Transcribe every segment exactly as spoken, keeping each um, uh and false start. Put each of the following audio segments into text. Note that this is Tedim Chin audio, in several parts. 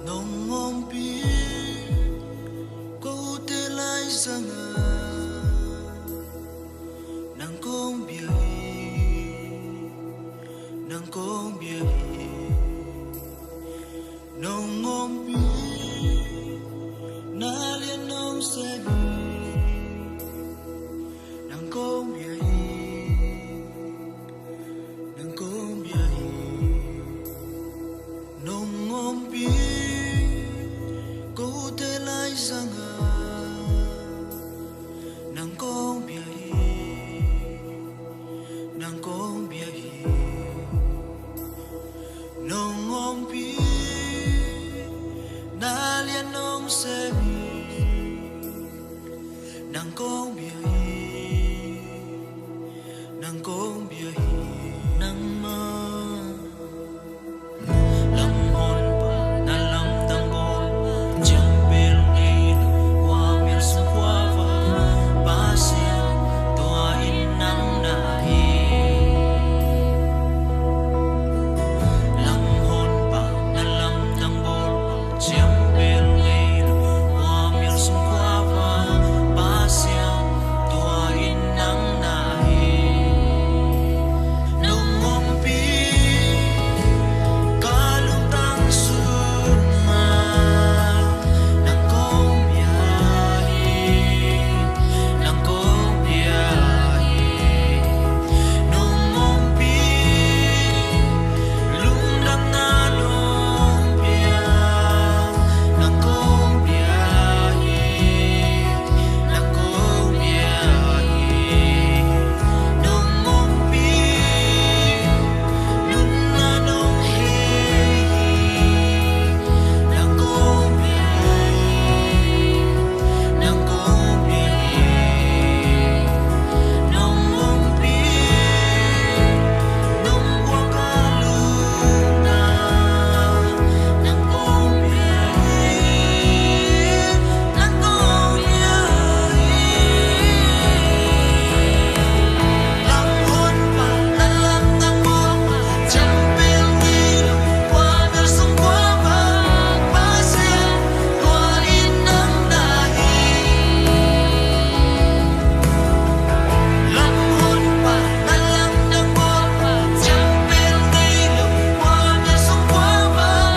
Nong ompih kote laizang ah, nang kong bia hi, nang kong bia hi. Nong ompih, na lian nong sem hi, nang kong bia hi, nang kong bia hi. Nong ompih kote laizang ah, nang kong bia hi, nang kong bia hi. Nong ompih, na lian nong sem hi, nang kong bia hi, nang kong bia hi. Nangmah lam honpa, na lamdang bawlpa, ciampel ngei lo, khuamial sung khuavak, Pasian, tua in nang na hi. Lam honpa, na lamdang bawlpa, ciampel ngei lo, khuamial sung khuavak, Pasian, tua in nang na hi. Nong ompih ka lungtang sungah, nang kong bia hi, nang kong bia hi. Nong ompih lungdamna nong pia, nang kong bia hi, nang kong bia hi. Nong ompih nunna nong hei hi, nang kong bia hi, nang kong bia hi. Nong ompih nong guang ka lungtang, nang kong bia hi, nang kong bia hi. Lam honpa, na lamdang bawlpa, ciampel ngei lo, khuamial sung khuavak, Pasian, tua in nang na hi. Lam honpa, na lamdang bawlpa, ciampel ngei lo, khuamial sung khuavak,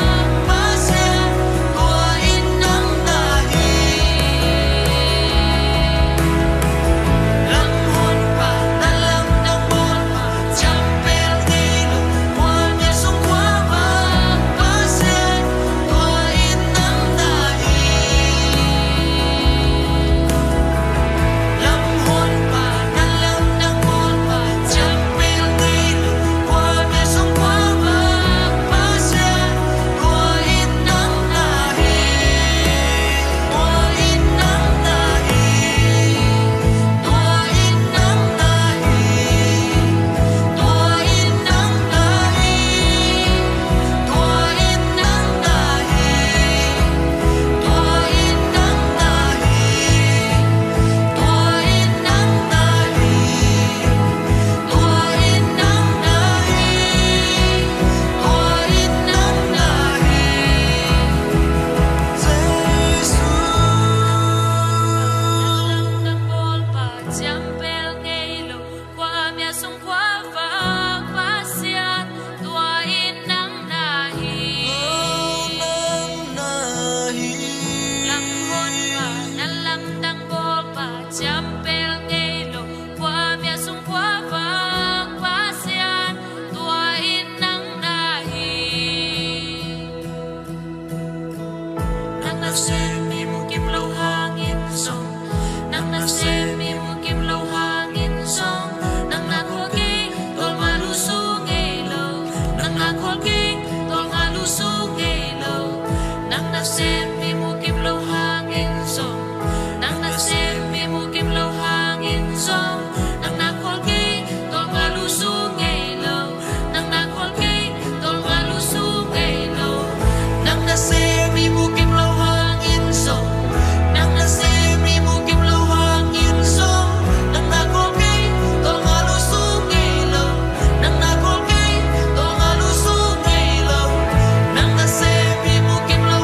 Pasian, tua in nang na hi. Lam honpa, na lamdang bawlpa, ciampel ngei lo, khuamial sung khuavak, Pasian, tua in nang na hi. Lam honpa, na lamdang bawlpa, ciampel ngei lo, khuamial sung khuavak, Pasian, tua in nang na hi. Tua in nang na hi. Tua in nang na hi. Tua in nang na hi. Tua in nang na hi. Tua in nang na hi. Tua in nang na hi. Tua in nang na hi. Tua in nang na hi. Jesu. Lamdang bawlpa, ciampel ngei lo, khuamial sung khuavak, Pasian, tua in nang na hi. Nang na hi. Lam honpa, na lamdang bawlpa, ciampel ngei lo, khuamial sung khuavak, Pasian, tua in nang na hi. Nang nasem ihmu kim lo hangin zong, nang nasem ihmu kim lo hangin zong, nang na khawl kik tawlnga lusu ngei lo, nang na khawl kik tawlnga lusu ngei lo. Nang nasem ihmu kim lo hangin zong, nang nasem ihmu kim lo hangin zong, nang na khawl kik tawlnga lusu ngei lo. Nang na khawl kik tawlnga lusu ngei lo. Nang nasem ihmu kim lo hangin zong, nang nasem ihmu kim lo hangin zong, nang na khawl kik tawlnga lusu ngei lo. Nang na khawl kik tawlnga lusu ngei lo. Nang nasem ihmu kim lo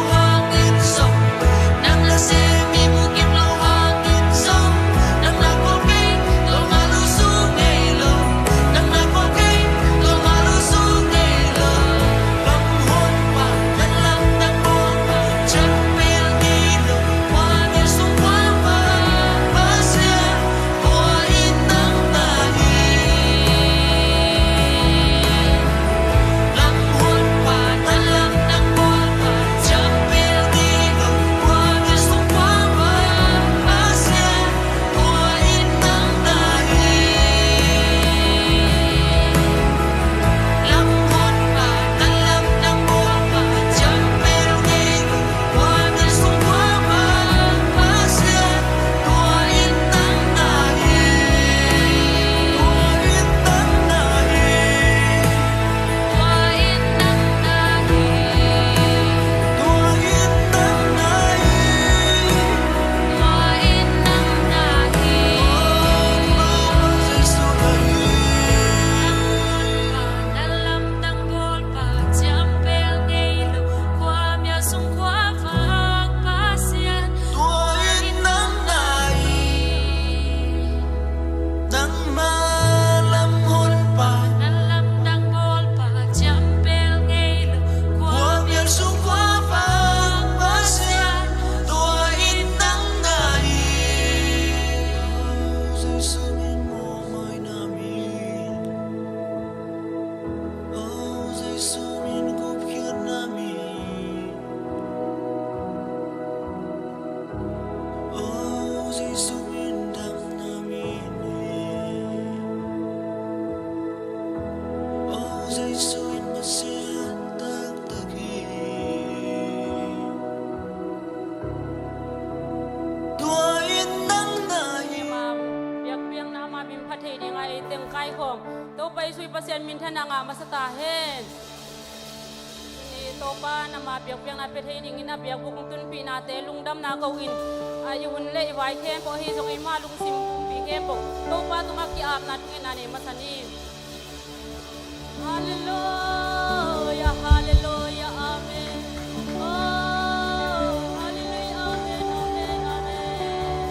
Ai khawm Topa Jesuh i Pasian minthanna ngah masa ta hen. Tuni Topa nangma biakpiakna pia thei dingin a biakbuk hong tunpihnate lungdamna ko-in, a i hun le i vai khempeuh ahi zong eima lungsim pumpi khempeuh Topa tungah ki-apna thungetna nei masa ni. Halleluia, halleluia, amen. Oh, halleluia, amen, amen, amen.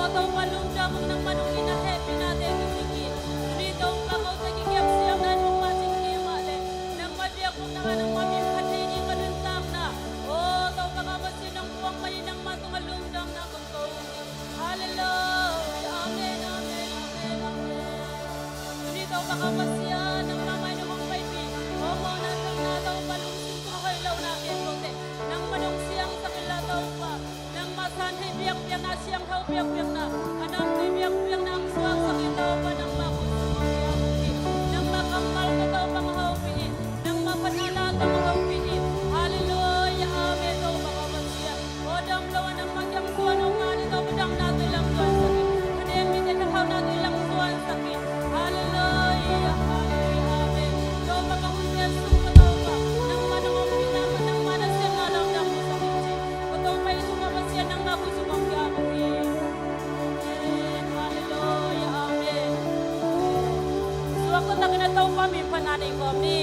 Oh Topa lungdam ung, nangma dongin a hehpihnate kici hi. Tuni Topa kote kigiap siamna in hong mah cing hi mah leh, nangma biakbukna ah nangma min phat thei ding ka nuntakna. Oh Topa ka Pasian, nang puak manin nangma tungah lungdamna kong ko hi. Halleluia, amen, amen, amen, amen. Tuni Topa ka Pasian, nangma mai nong hong paipih, oh mawhna theihna Topa, lungsim sung a hoih lohna khempeuhte nangma dong siangsak inla Topa, nangma san theih biakpiakna, siangtho biakpiakna, a namtui biakpiakna hong suaksak in Topa, nangma khut sung hong kiam hi. Nangma kammalte Topa hong hopih in, nangma phatna la tang hong hopih in. Halleluia, amen. Topa ka Pasian, aw dam lo a nangma kiang zuan hong ngal in Topa, damna tawh i lam zuansak in. A neng mite thakhauhna tawh i lam zuansak in. Halleluia, halleluia, amen. Topa ka hun zel sung ka Topa, nangma nong ompihna, nangma nasepna lamdang musak in ci. Ka Topa Jesuh ka Pasian, nangma khut sung hong kiam hi. Amen, halleluia, amen. Suak taktakin a Topa min phatna nei kawm ni.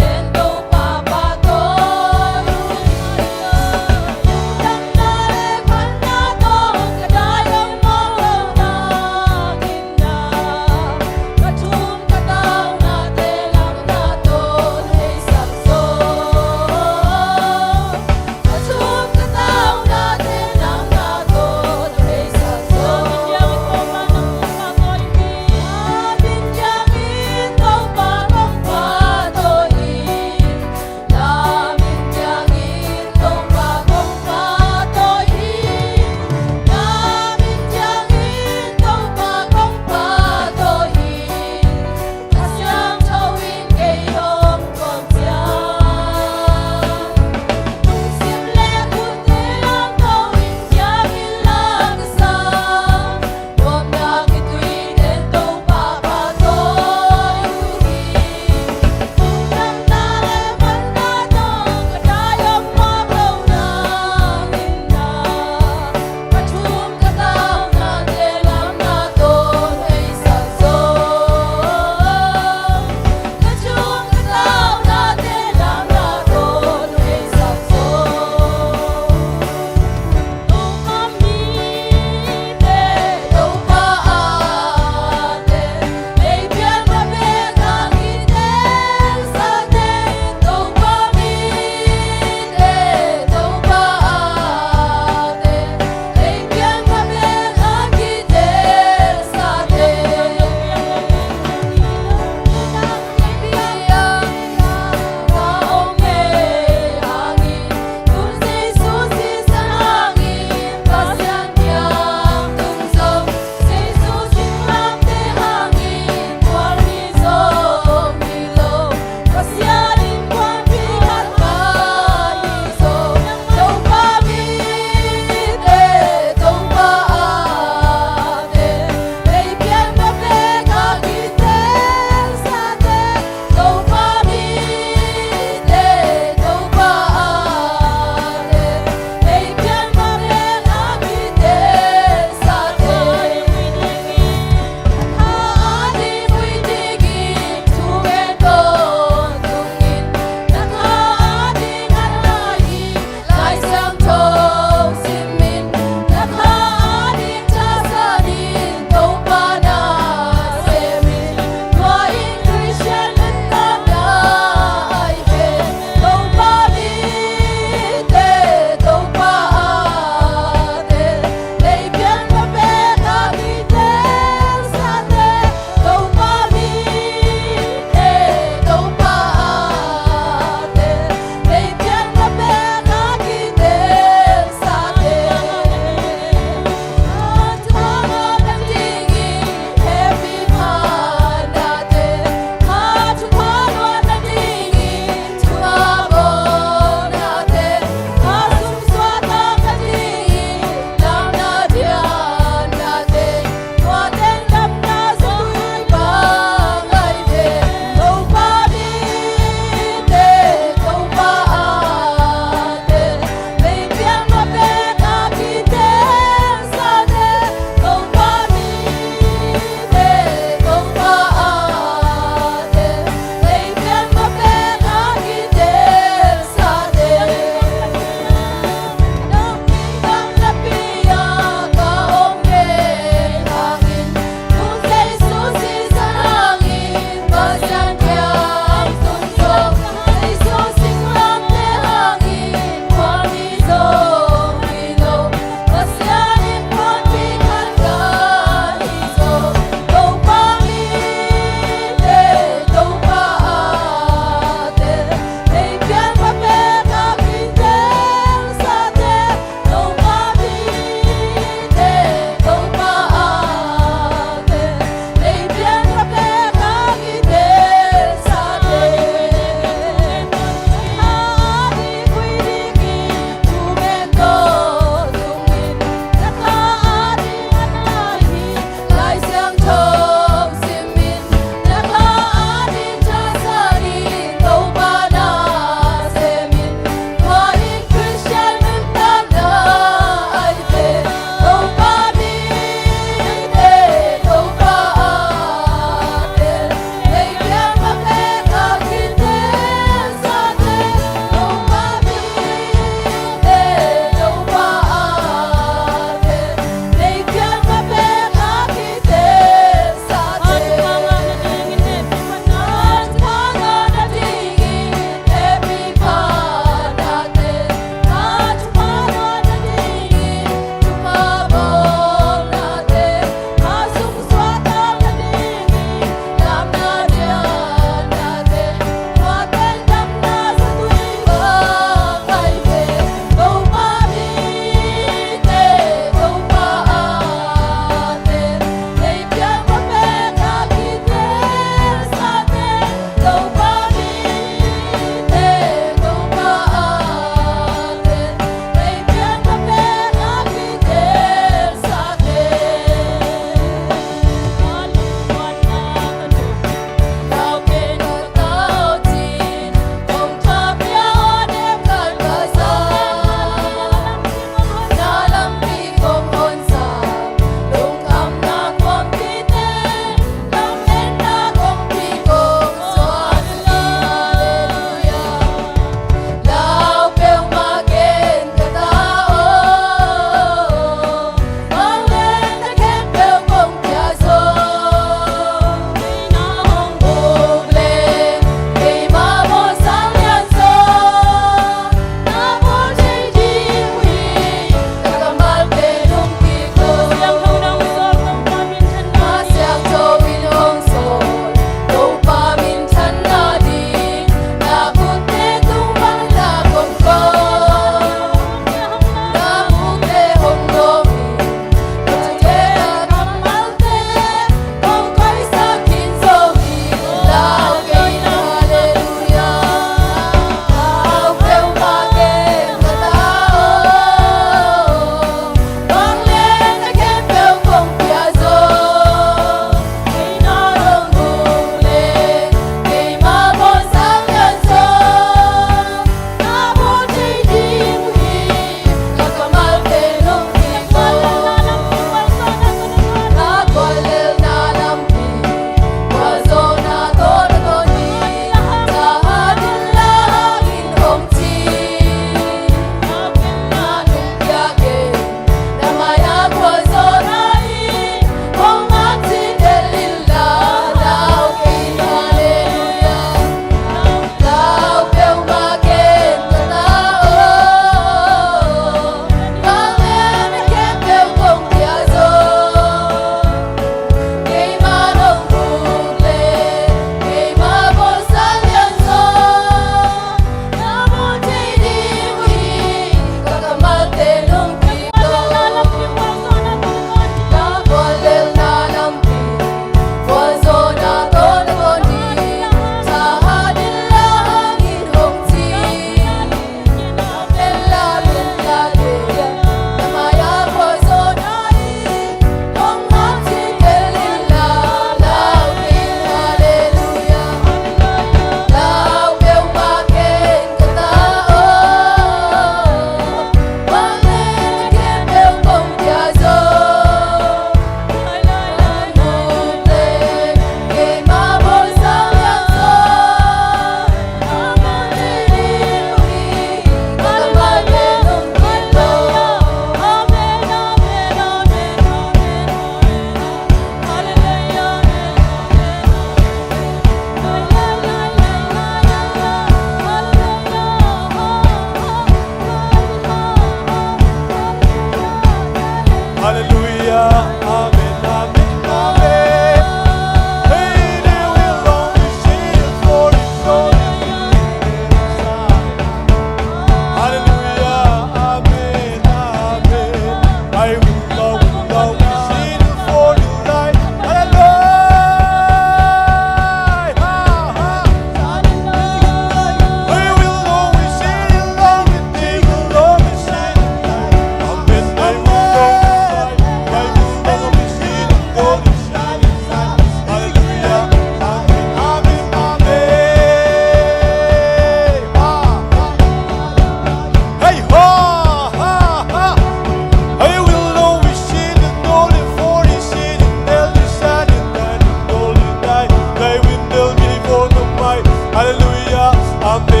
Halleluia, amen.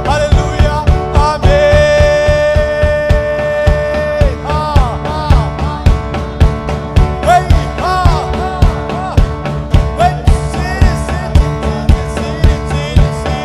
Halleluia, amen. Ha, ha, ha. Hey, ha, ha, ha. Hey, sing it, sing it, sing it.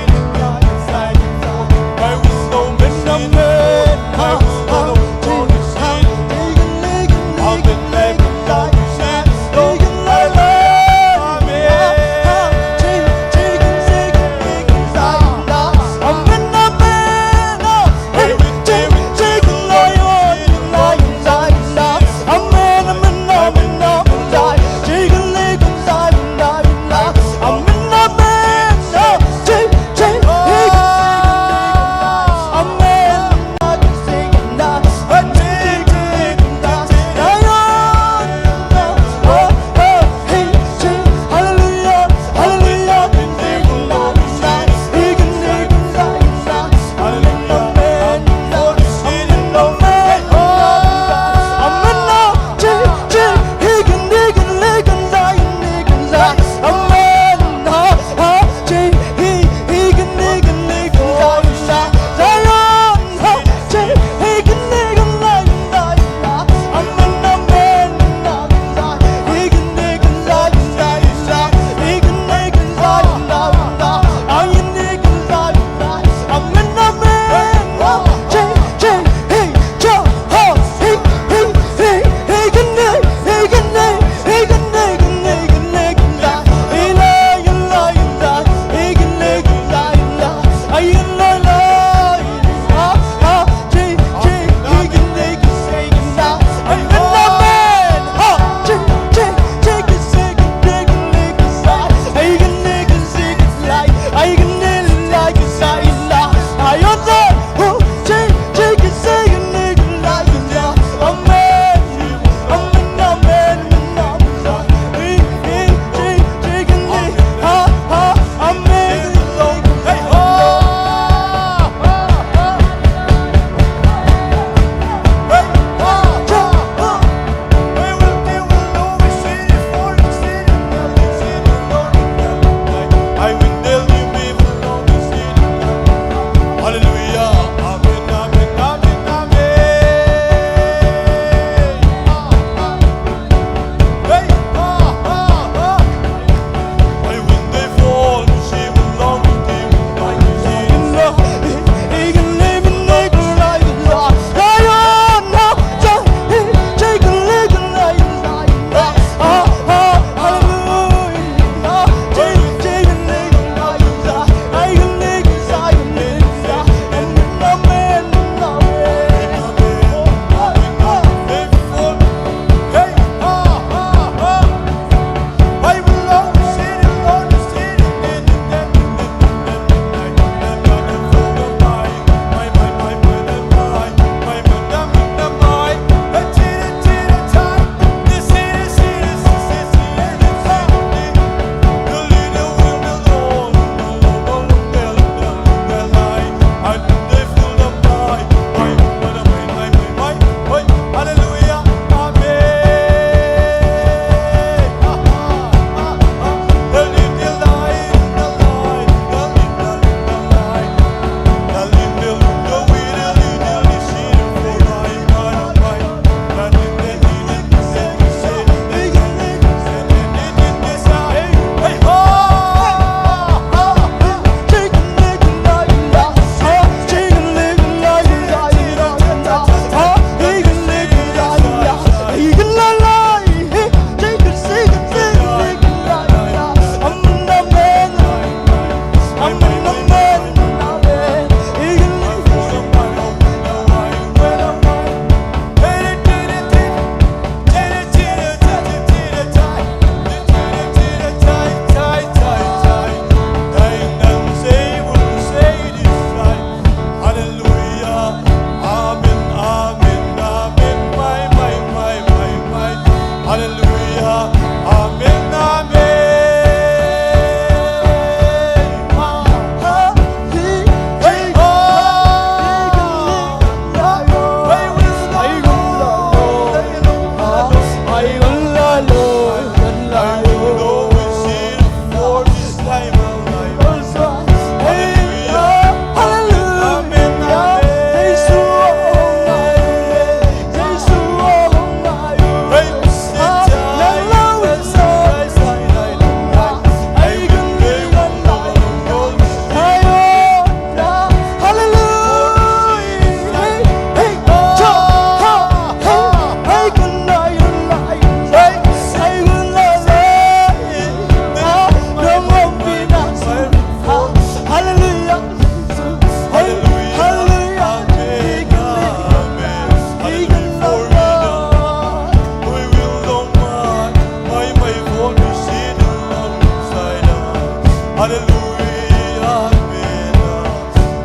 Hallelujah. Amen.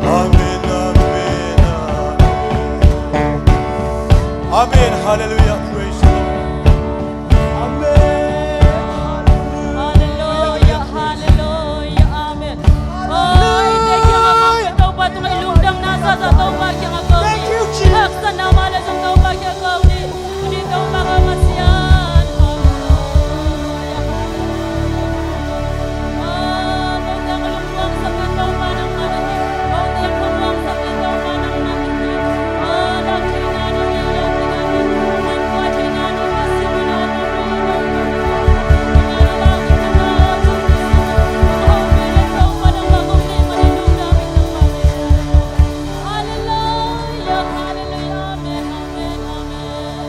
Amen. Amen. Amen. Amen. Hallelujah. Praise the Lord. Amen. Hallelujah. Hallelujah. Amen. Oi, thank you, Topa, tungah i lungdamna sa sa Topa kiangah ko ni. Thank you, Jesus. Haksatna mah leh zong Topa kiangah ko ni. Tuni Topa ka Masiah. Hallelujah. Hallelujah, hallelujah, amen, amen, amen.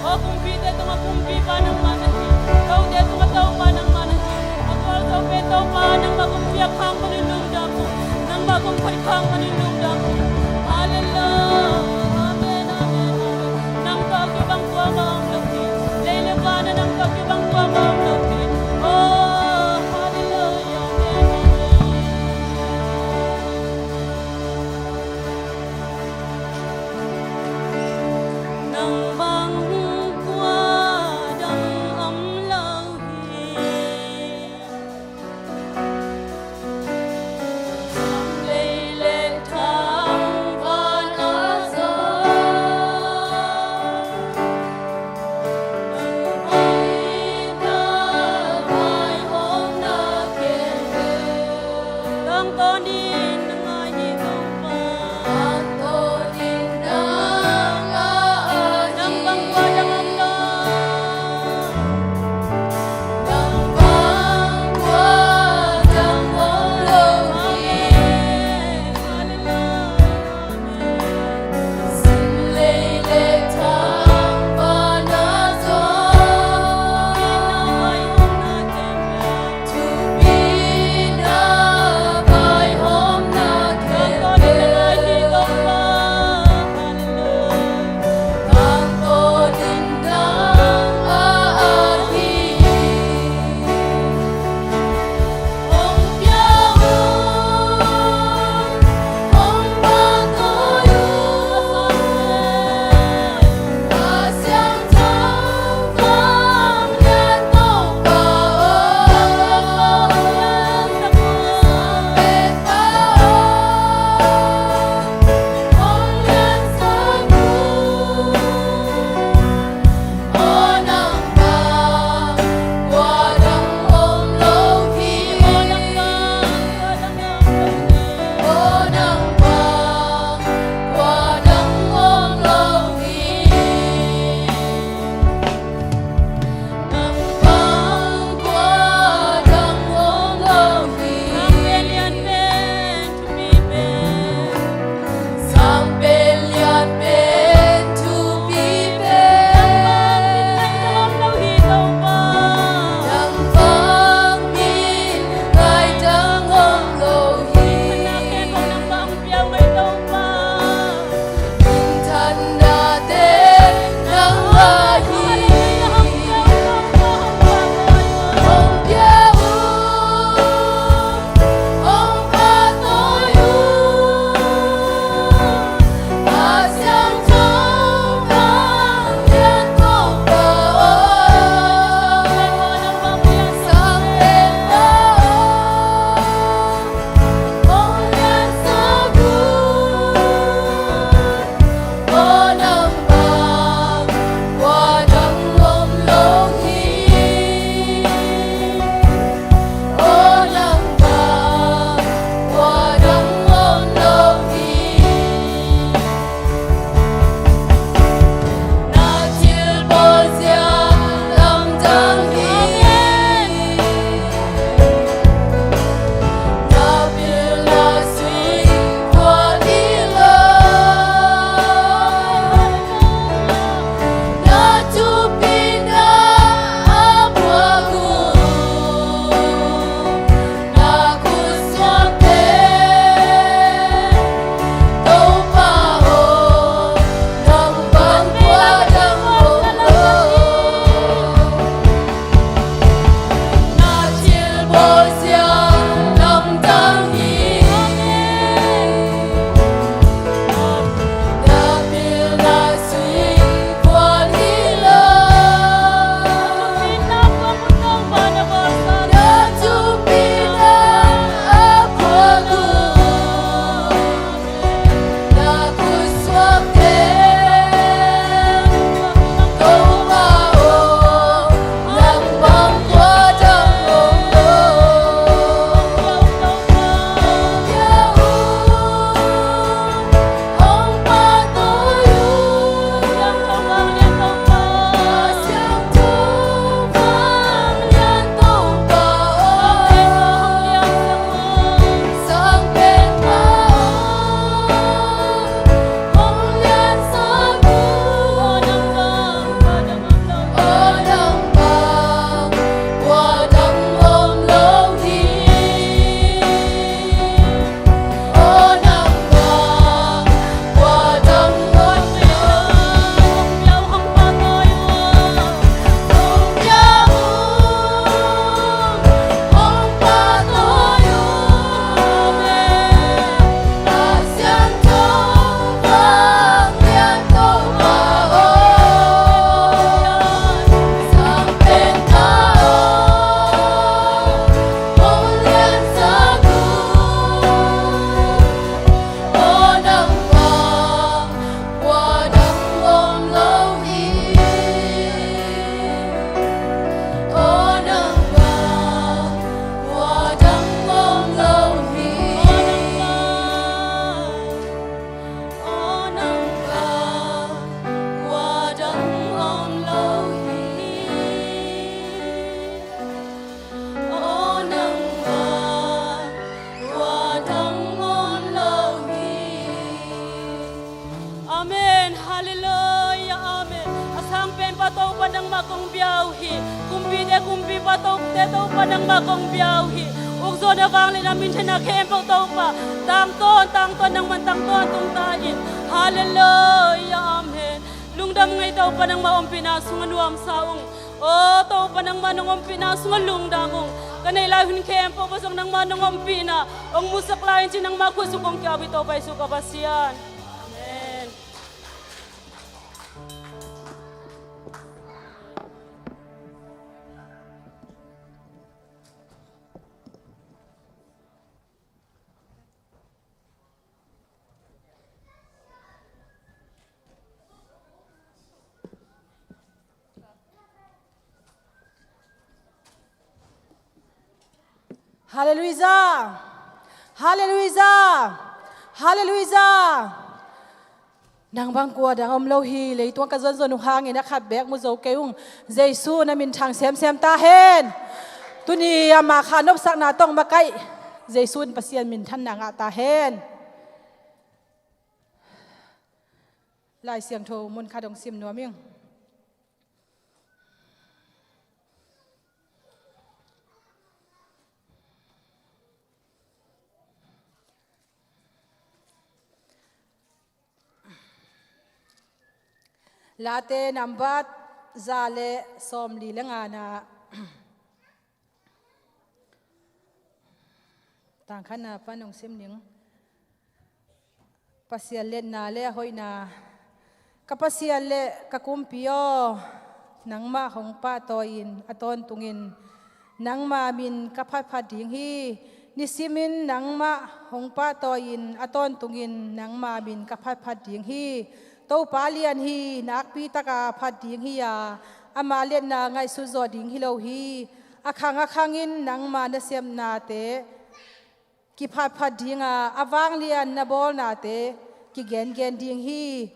O kumpite tungah kumpipa nangmah na hi. Tote tungah Topa nangmah na hi. A gualzo pen Topa nangmah kum piak khang panin lungdam uh. Nangmah kum phat khang panin lungdam uh. Hallelujah. Amen, amen, amen. Nang tawh kibang kuamah om lo hi. Lei le van ah nang tawh kibang kuamah om lo hi. Oh, hallelujah. Amen, amen. Nang bang kua dang om lo hi. Sam lei le thang van ah zong. Na vang le na minthanna khempeuh Topa, tangtawn, tangtawn, nangman tangtawn tung ta in. Halleluiah, amen. Lungdam ngei Topa, nangma ompihna sungah nuamsa ung. Aw Topa, nangma nong ompihna sungah lungdam ung. Ka neih lai hun khempeuh ah zong nangma nong ompihna hong musak lai in ci, nangma khut sung kong kiau hi Topa Jesu ka Pasian. Amen. Halleluiah! Halleluiah! Halleluiah! Nang bang kua dang om lo hi, leitung ka zuanzuan uh hangin a khat beek mu zo kei ung. Jesu na minthang semsem ta hen. Tuni ama kha nopsakna tawh makaih Jesu in Pasian minthanna ngah ta hen. Lai Siangtho mun khat hong sim nuam ing. Late nambat za le sawmli le ngana. Tangkhanna pan hong sim ning. Pasian liatna le a hoihna. Ka Pasian le ka Kumpi aw, nangmah hong pahtawi-in a tawntungin nangma min ka phatphat ding hi. Nisimin nangmah hong pahtawi-in a tawntungin nangma min ka phatphat ding hi. Topa lian hi, nakpi taka phat ding hi-a, ama liatna ngaihsut zawh ding hi lo hi. A khang a khangin nangma nasepnate kiphatphat dinga, a vanglian na bawlnate kigengen ding hi.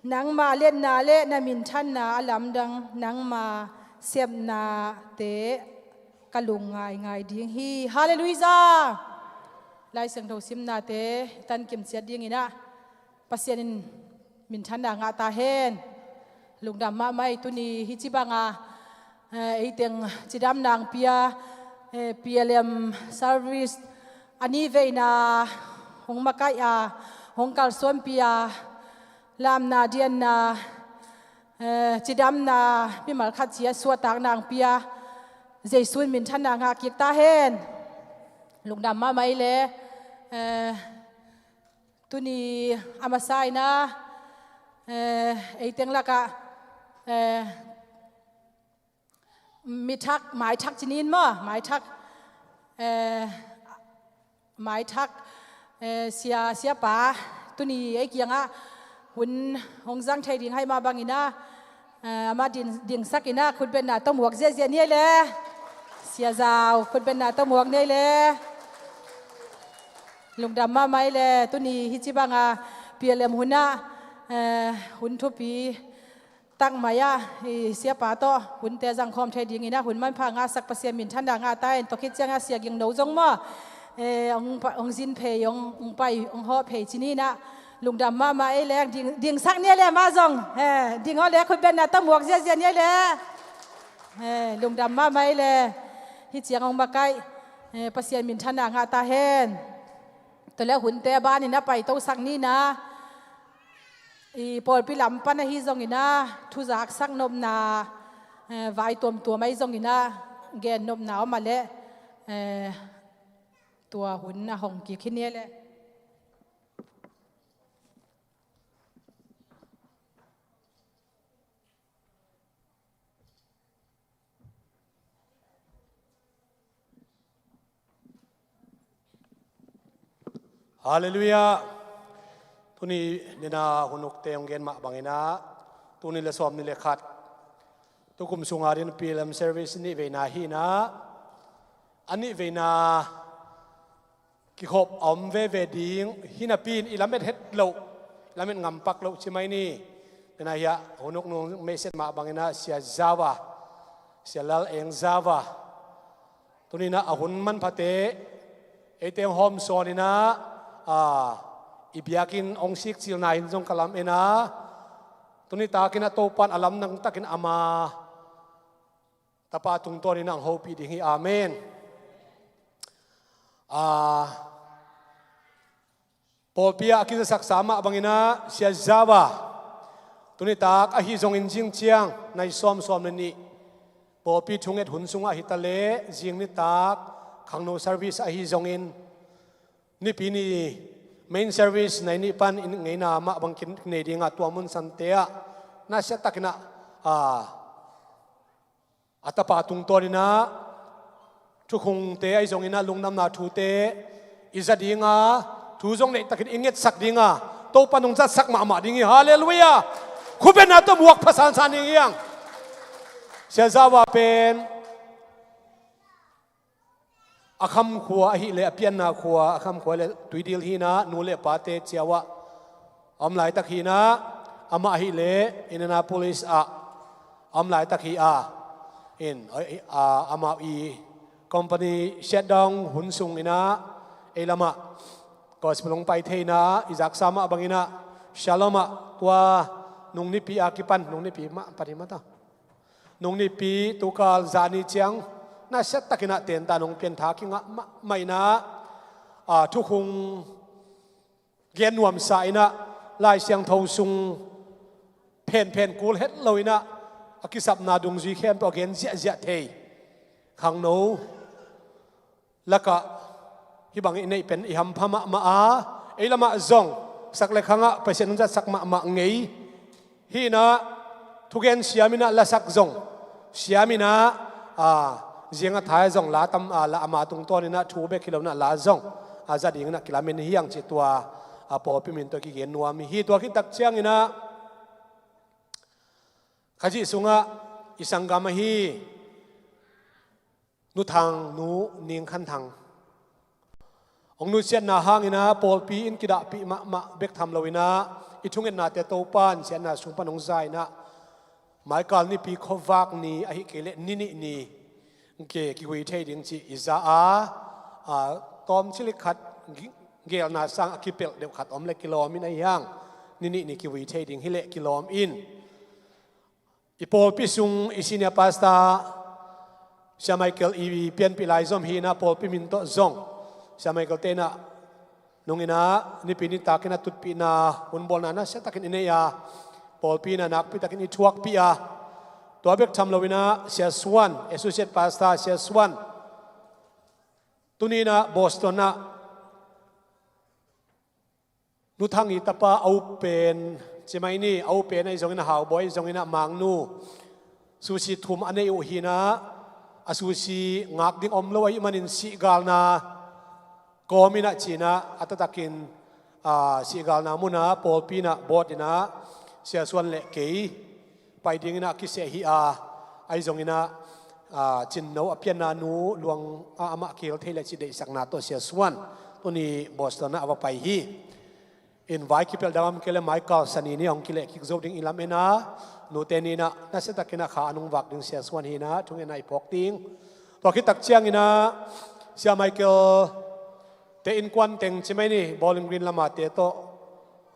Nangma liatna le na minthanna a lamdang nangma sepnate ka lung ngaingai ding hi. Halleluiah! Lai Siangtho simnate tan kimciat dinginah Pasian in minthanna ngah ta hen. Lungdam mahmah ei, tuni hi ci banga, eh, eiteng cidamna hong pia, eh, P L M service a nih veina hong makaih a, hong kalsuanpih a, lamna dianna, eh, cidamna mimal khat cia suahtakna hong pia Jesu in minthanna ngah kik ta hen. Lungdam mahmah ei le, eh, tuni a masa inah, eh, eiteng lakah, eh, mi thak, mai thak ci ni in maw, mai thak, eh, mai thak, eh, sia, siapa tuni ei kiangah hun hong zang thei ding hai mah banginah, eh, amah ding, dingsak inah khutbetna tawh muak ziahziah ni ei le. Sia Zau, khutbetna tawh muak ni ei le. Lungdam mahmah ei le, tuni hi ci banga P L M hunah, eh, hun thupi tak mai-ah i siapa tawh hunte zangkhawm thei dinginah hun manpha ngahsak Pasian minthanna ngah ta hen. Tua khit ciangah Sia Ging No zong maw, eh, hong pa-, hong zin phei, hong, hong pai, hong hawh phei ci ni inah. Lungdam mahmah ei le, ding, dingsak ni ei le mah zong. Eh, ding aw le, khutbetna tawh muak ziahziah ni ei le. Eh, lungdam mahmah ei le. Hi ciang hong makaih, eh, Pasian minthanna ngah ta hen. Tua le hunte banin a paitosak ni inah, i pawlpi lam pan ahi zonginah thuzaksak nopna, eh, vai tuamtuam ahi zonginah gen nopna om a leh, eh, tua hun a hong kik hi ni ei le. Halleluiah. Tuni nina hun ukte hong gen mah banginah, tuni le sawm ni le khat tukum sunga din P L M service nih veina hi inah, a nih veina kikhop a om veve ding hi napi in i lamet het loh, i lamet ngampak loh ci mai ni. Tena hiah hun uk nung meiset mah banginah Sia Zava, Sia Lal Eng Zava, tuninah a hun manphate eite hong hawmsawn inah, a, i biakinn hong sikcilna in zong ka lam inah, tuni takin a Topan a lamdang takin ama tapa tungtawnin ang hopih ding hi. Amen. A, pawlpi ah a kizasaksa mah bangin ah Sia Zau a tuni tak ahi zongin zing ciang nai sawm sawm le nih pawlpi thunget hun sungah hi ta leh, zing nitak khangno service ahi zongin nipi ni main service nai nih pan inn ngeina mah bang kinei dingah tua mun sante ah nasiatakin ah, a, a tapa tungtawnin ah thukhungte ahi zongin ah lungdamna thute i za dinga, thu zong neihtakin i ngetsak dinga, Topa nung zatsak mahmah ding hi. Halleluiah. Khubenna tawh buak phasansan ding hi hang. Sia Zau a pen a kham khua ahih leh, a pianna khua, a kham khua le Tuidil hi-in ah nu le pate ciau ah a om laitak hi-in ah, amah ahih leh Indianapolis ah a om laitak hi a, in, a, amah i company shutdown hun sungin ah ei lamah gospel hong pai thei-in ah, i zaksa mah bangin ah Shalom ah tua nung nipi a kipan, nung nipi mah pan hi mah ta, nung nipi tukal zani ciang nasiatakin ah tenta nong pian, tha kingah mahmah in ah, a, thukhung gen nuamsa in ah, Lai Siangtho sung phenphen kul het lo in ah, a kisapna dungzui khempeuh a gen ziahziah thei khangno lakah hih bang i neih pen i hampha mahmah a, ei lamah zong sak le khangah Pasian hong zatsak mahmah ngei hi-in ah, thugen siam in ah lasak zong siam in ah, a, zing a thai zong la tam, a, la ama tungtawnin ah thu bek hi lo-in ah la zong a za dingin ah kilamen hi hang cih tua, a, pawlpi min tawh kigen nuam hi. Tua khit tak ciangin ah Khazih sungah i sanggam ahi Nu Thang nu Ning Khan Thang hong nusiatna hangin ah pawlpi in kidahpih mahmah bek tham lo-in ah, i thungetnate Topa in siatna sung pan hong za-in ah, Maikal nipi khuavak ni ahih kei leh ni nih ni ke kigui thei ding cih i za a, a, tawm cilik khat gi-, gelna sang a kipelh deuh khat om le kilawm in ahi hang, ni nih ni kigui thei ding hi leh kilawm in, i pawlpi sung i senior pastor Sia Michael i pianpih lai zom hi-in ah, pawlpi min tawh zong Sia Michael te in ah nungin ah nipi nitakin ah tutpihna hunbawlna nasiatakin i nei a, pawlpi in ah nakpitakin i thuakpih a, tua bek tham lo-in ah Sia Suan, associate pastor Sia Suan, tuni in ah Boston ah Nu Thang i tapa a upen, ci mai ni, a upen ahi zongin ah Haubawi ahi zongin ah Mangnu, susi thum a nei uh hi-in ah, a susi ngak ding om lo ahih manin sihgalna kawm in ah ci-in ah, a taktakin, a, sihgalna mun ah pawlpi in ah bawt in ah Sia Suan le kei pai dingin ah kiseh hi a, ahi zongin ah, a, Cinno a pianna nu luang a amah kihel thei leh cih deihsakna tawh Sia Suan tuni Boston ah a va pai hi. In vai kipelh dang om kei leh Michael Sani ni hong kileh kik zo ding i lamen a, nute ni in ah nasiatakin ah kha an hong vak ding Sia Suan hi-in ah thungetna i phawk ding. Tua khit tak ciangin ah Sia Michael te innkuan teng, ci mai ni, Bowling Green lam a te tawh,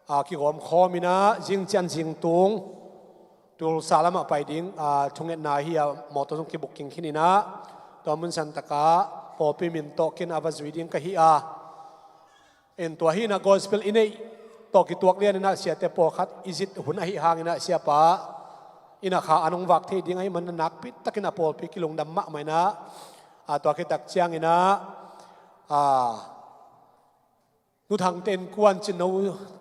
a, kigawm khawm in ah zing ciang zing tung Tulsa lamah pai ding, a, thungetna hi a, mawtaw zong kibooking khin in ah, tua mun santak ah pawlpi min tawh ken a va zui ding ka hi a. In tua hi-in ah gospel i neih tawh kituak lian in ah siate pawlkhat i zit hun ahih hangin ah siapa in ah kha an hong vak thei ding ahih manin ah nakpitakin ah pawlpi kilungdam mahmah in ah, a, tua khit tak ciangin ah, a, Nu Thang te innkuan, Cinno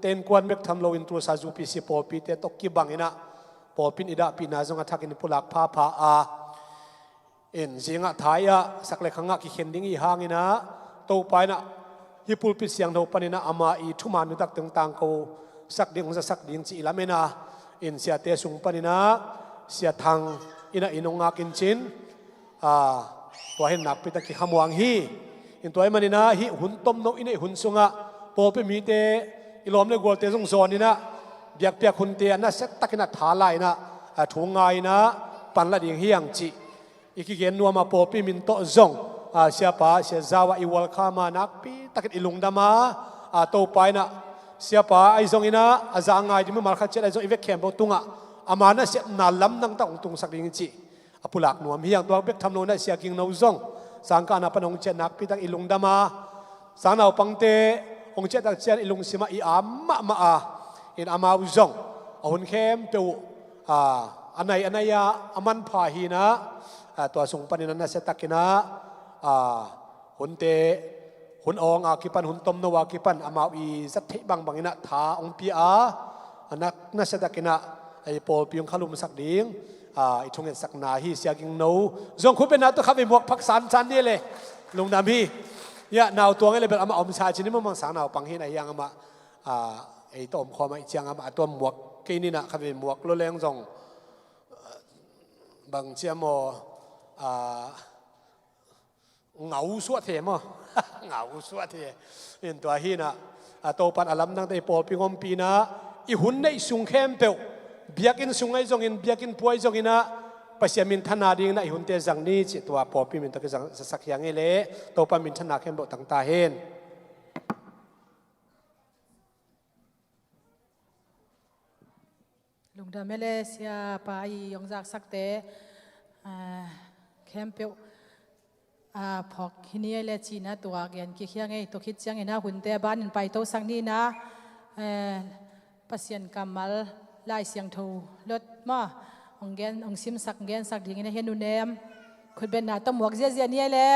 te innkuan bek tham lo-in Tulsa UPC pawlpite tawh kibang in ah pawlpi in i dahpihna zong a thakin i pulak phapha a, in zingah thai ah sak le khangah kikhen ding i hih hangin ah, Topa in ah hih pulpit siangtho panin ah ama i thuman nuntak teng tangkosak ding, hong zasak ding cih i lamen a, in siate sung panin ah Sia Thang in ah i nung ngak in cin, a, tua hi-in nakpi tak kikhamuang hi. In tua ahih manin ah hih hun tomno i neih hun sungah pawlpi mite, i lawm le gualte zong zawn in ah biakpiak hunte ah nasiatakin ah tha la in ah, a, thu ngai in ah panla ding hi hang cih i kigen nuam a, pawlpi min tawh zong, a, siapa, Sia Zau ah i welcome a, nakpi takin i lungdam a, a, Topa in ah siapa ahi zongin ah a za ngai ding mimal khat ciat ahi zong i vek khempeuh tungah ama nasepna lamdang tak hong tungsak ding hi cih a pulak nuam hi hang. Tua bek tham lo-in ah Sia Ging No zong sangkahna pan hong ciah, nakpi tak i lungdam a, Sangnaupangte hong ciah tak ciang i lungsimah i am mahmah a, in amau zong a hun khempeuh uh, a, a nai a nai a, a manpha hi in ah, a, tua sung panin a nasia takin ah, a, hunte, hun awng a kipan, hun tomno a kipan amau i zat theih bangbang in ah tha hong pia a, a na, nasia takin ah, a, i pawlpi hong khalumsak ding, a, i thungetsakna hi. Sia Ging No zong khutbetna tawh khatvei muak phak sansan ni le, lungdam hi. Ya, nau tuang e le bel amah omsa cin i mamang sangnaupang hi in ah, hiang amah, a, ei tawh om khawm ahih ciang amah a tuam muak kei ni in ah, khatvei muak lo leng zong, a, bang ci a maw, a, ngau suah thei maw? Ngau suah thei. In tua hi in ah, a, Topan a lamdangte i pawlpi hong ompih in ah, i hun neih sung khempeuh, biakinn sung ahi zongin, biakinn pua ahi zongin ah, Pasian minthanna dingin ah i hunte zang ni cih tua pawlpi min tawh kizang, zasak hi ing ei le, Topan minthanna khempeuh tang ta hen. Lungdam e le, siapa i hong zaksakte, a, khempeuh, a, phawk hi ni ei le, ci in ah tua gen kik hi ing ei. Tua khit ciangin ah hunte a banin paitosak ni in ah, a, Pasian kammal Lai Siangtho lot maw, hong gen, hong simsak, hong gensak dingin ah hi a, Nu Nem, khutbetna tawh muak ziazia ni ei le.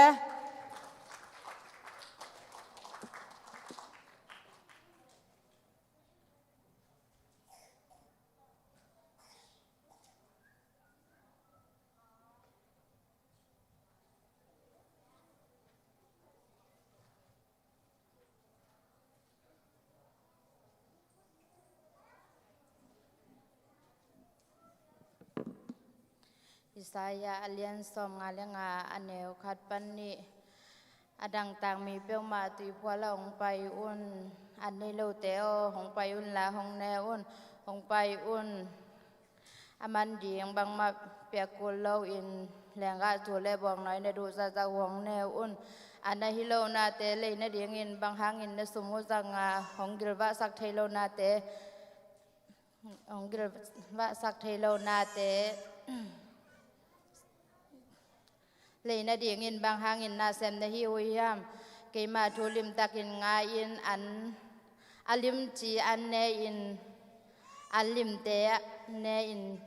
Isaiah a lian sawmnga le nga, a neu khat pan nih. A dangtak mi peuhmah tuiphual ah hong pai un, an nei lote aw, hong pai unla hong ne un, hong pai un. A man ding bangmah piak kul loin, lenggah thu le bawngnawi na duh zahzah uh hong ne un. A na hi lo nate lei nadingin bang hangin na sum uh zang a, hong gilvahsak thei lo nate, hong gilvahsak thei lo nate lei nadingin bang hangin na sem na hi uh hiam? Keima thu limtakin ngai-in, an a limci an ne-in, an limte ah ne-in,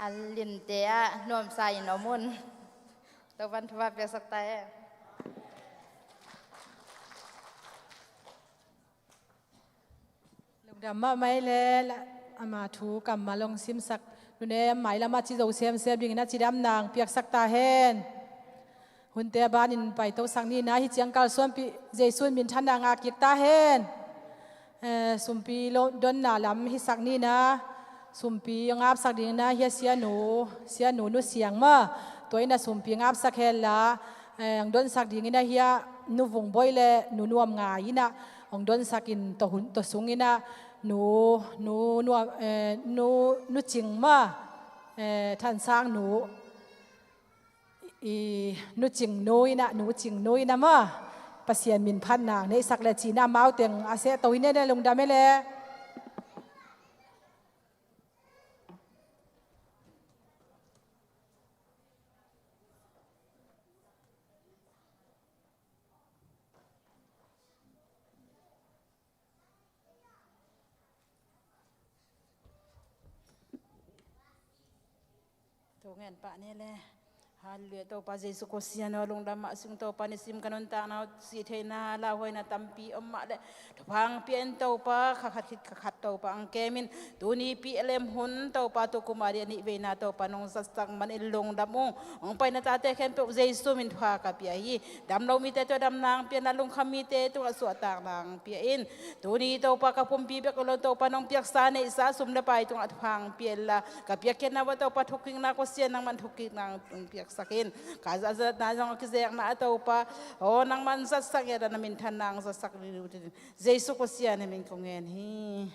an limte ah nuamsa in om un. Topan thupha piaksak ta hen. Lungdam mahmah ei le, ama thu kammal hong simsak Nu Nem, mailam a ci zo semsem dingin a cidamna hong piaksak ta hen. Hunte a banin paitosak ni in ah, hih ciang kalsuanpih Jesu in minthanna ngah kik ta hen. Eh, sumpi lo, donna lam hisak ni in ah, sumpi hong apsak dingin ah hi a, Sianu, Sianu Nu Siang maw, tua in ah sumpi hong apsak hen la, eh, hong donsak dingin ah hi a, Nu Vung Bawi le Nu Nuam Ngai in ah hong donsak in, tua hun, tua sungin ah Nu, Nu, Nu, eh, Nu, Nu Cing maw, eh, Than Sang Nu, i Nu Cing Nu in ah, Nu Cing Nu in ah maw, Pasian min phatna neihsak le ci in ah, amau teng a seh to hi ne ne, lungdam ei le. Thu ngen pah ni le. Halleluiah. Topa Jesu ko Sian aw, lungdam mah sing Topa, nisim ka nuntakna uh sih theihna, lauhuaina tampi om mah le, thupha hong pia in Topa, kha khat khit kha khat Topa hong kem in. Tuni P L M hun Topa, tu kum a ding a nih veina Topa nong zatsak manin lungdam ung. Hong paina tate khempeuh Jesu min thupha ka pia hi. Damlo mite tungah damna hong pia in, lungkham mite tungah suahtakna hong pia in. Tuni Topa ka pumpi bek lo Topa nong piaksa neihsa sum le pai tungah thupha hong pia inla, ka piakkhiatna uah Topa thukkikna ko Sian nangman thukkikna hong piaksak in. Ka zatzatna zong a kizekna ah Topa, aw nangman zatsak in, na minthanna hong zatsak ding uh hi. Jesu ko Sian na min ko ngen hi.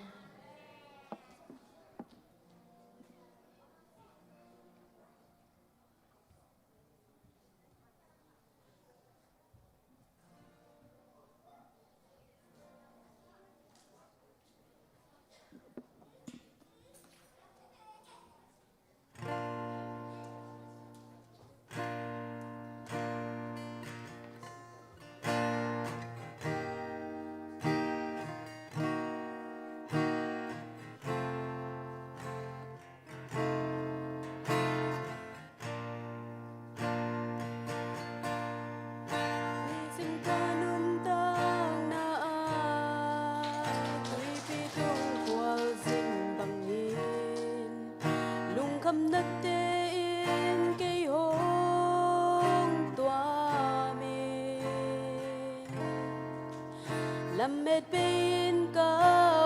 Lamet bei-in ka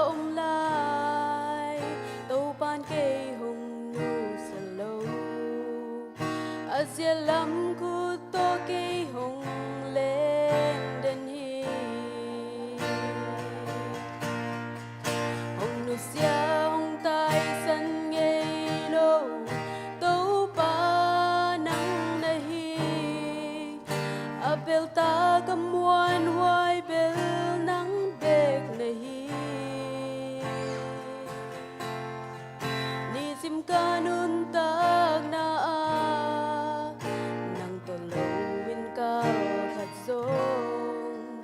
om lai, Topa'n kei hong nusia lo. A ziat lam khut tawh kei hong len den hi. Hong nusia, hong taisan ngei lo, Topa nang na hi. A beltak a muanhuai bel nang bek na hi. Nisim ka nuntakna ah nang tawh lo in kal khat zong,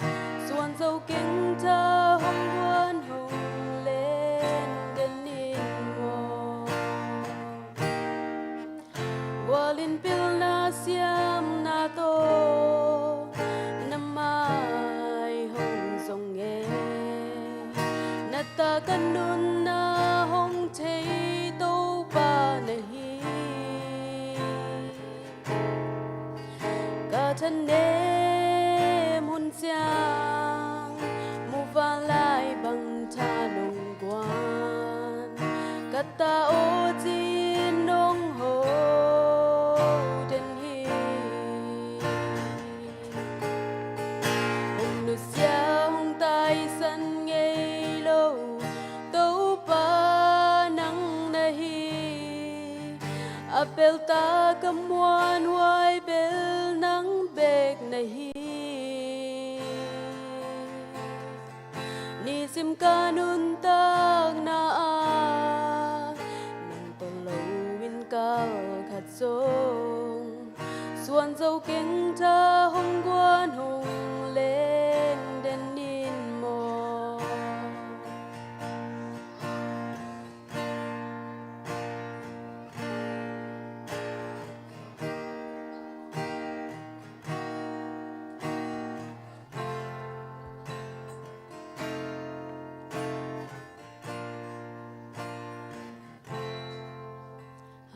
suan zo keng tha hong guan hong len den in maw. Gual in pilna siamna tawh na mai hong zong e, na tak a nunna hong thei Topa na hi. Ka thanem hun ciang muvanlai bang tha nong guan, ka ta aw ci-in nong ho den hi. Hong nusia, hong taisan ngei lo, Topa nang na hi. A beltak a muanhuai bel nang bek na hi. Nisim ka nuntakna ah nang tawh lo in kal khat zong, suan zo keng tha hong guan hong len den in maw.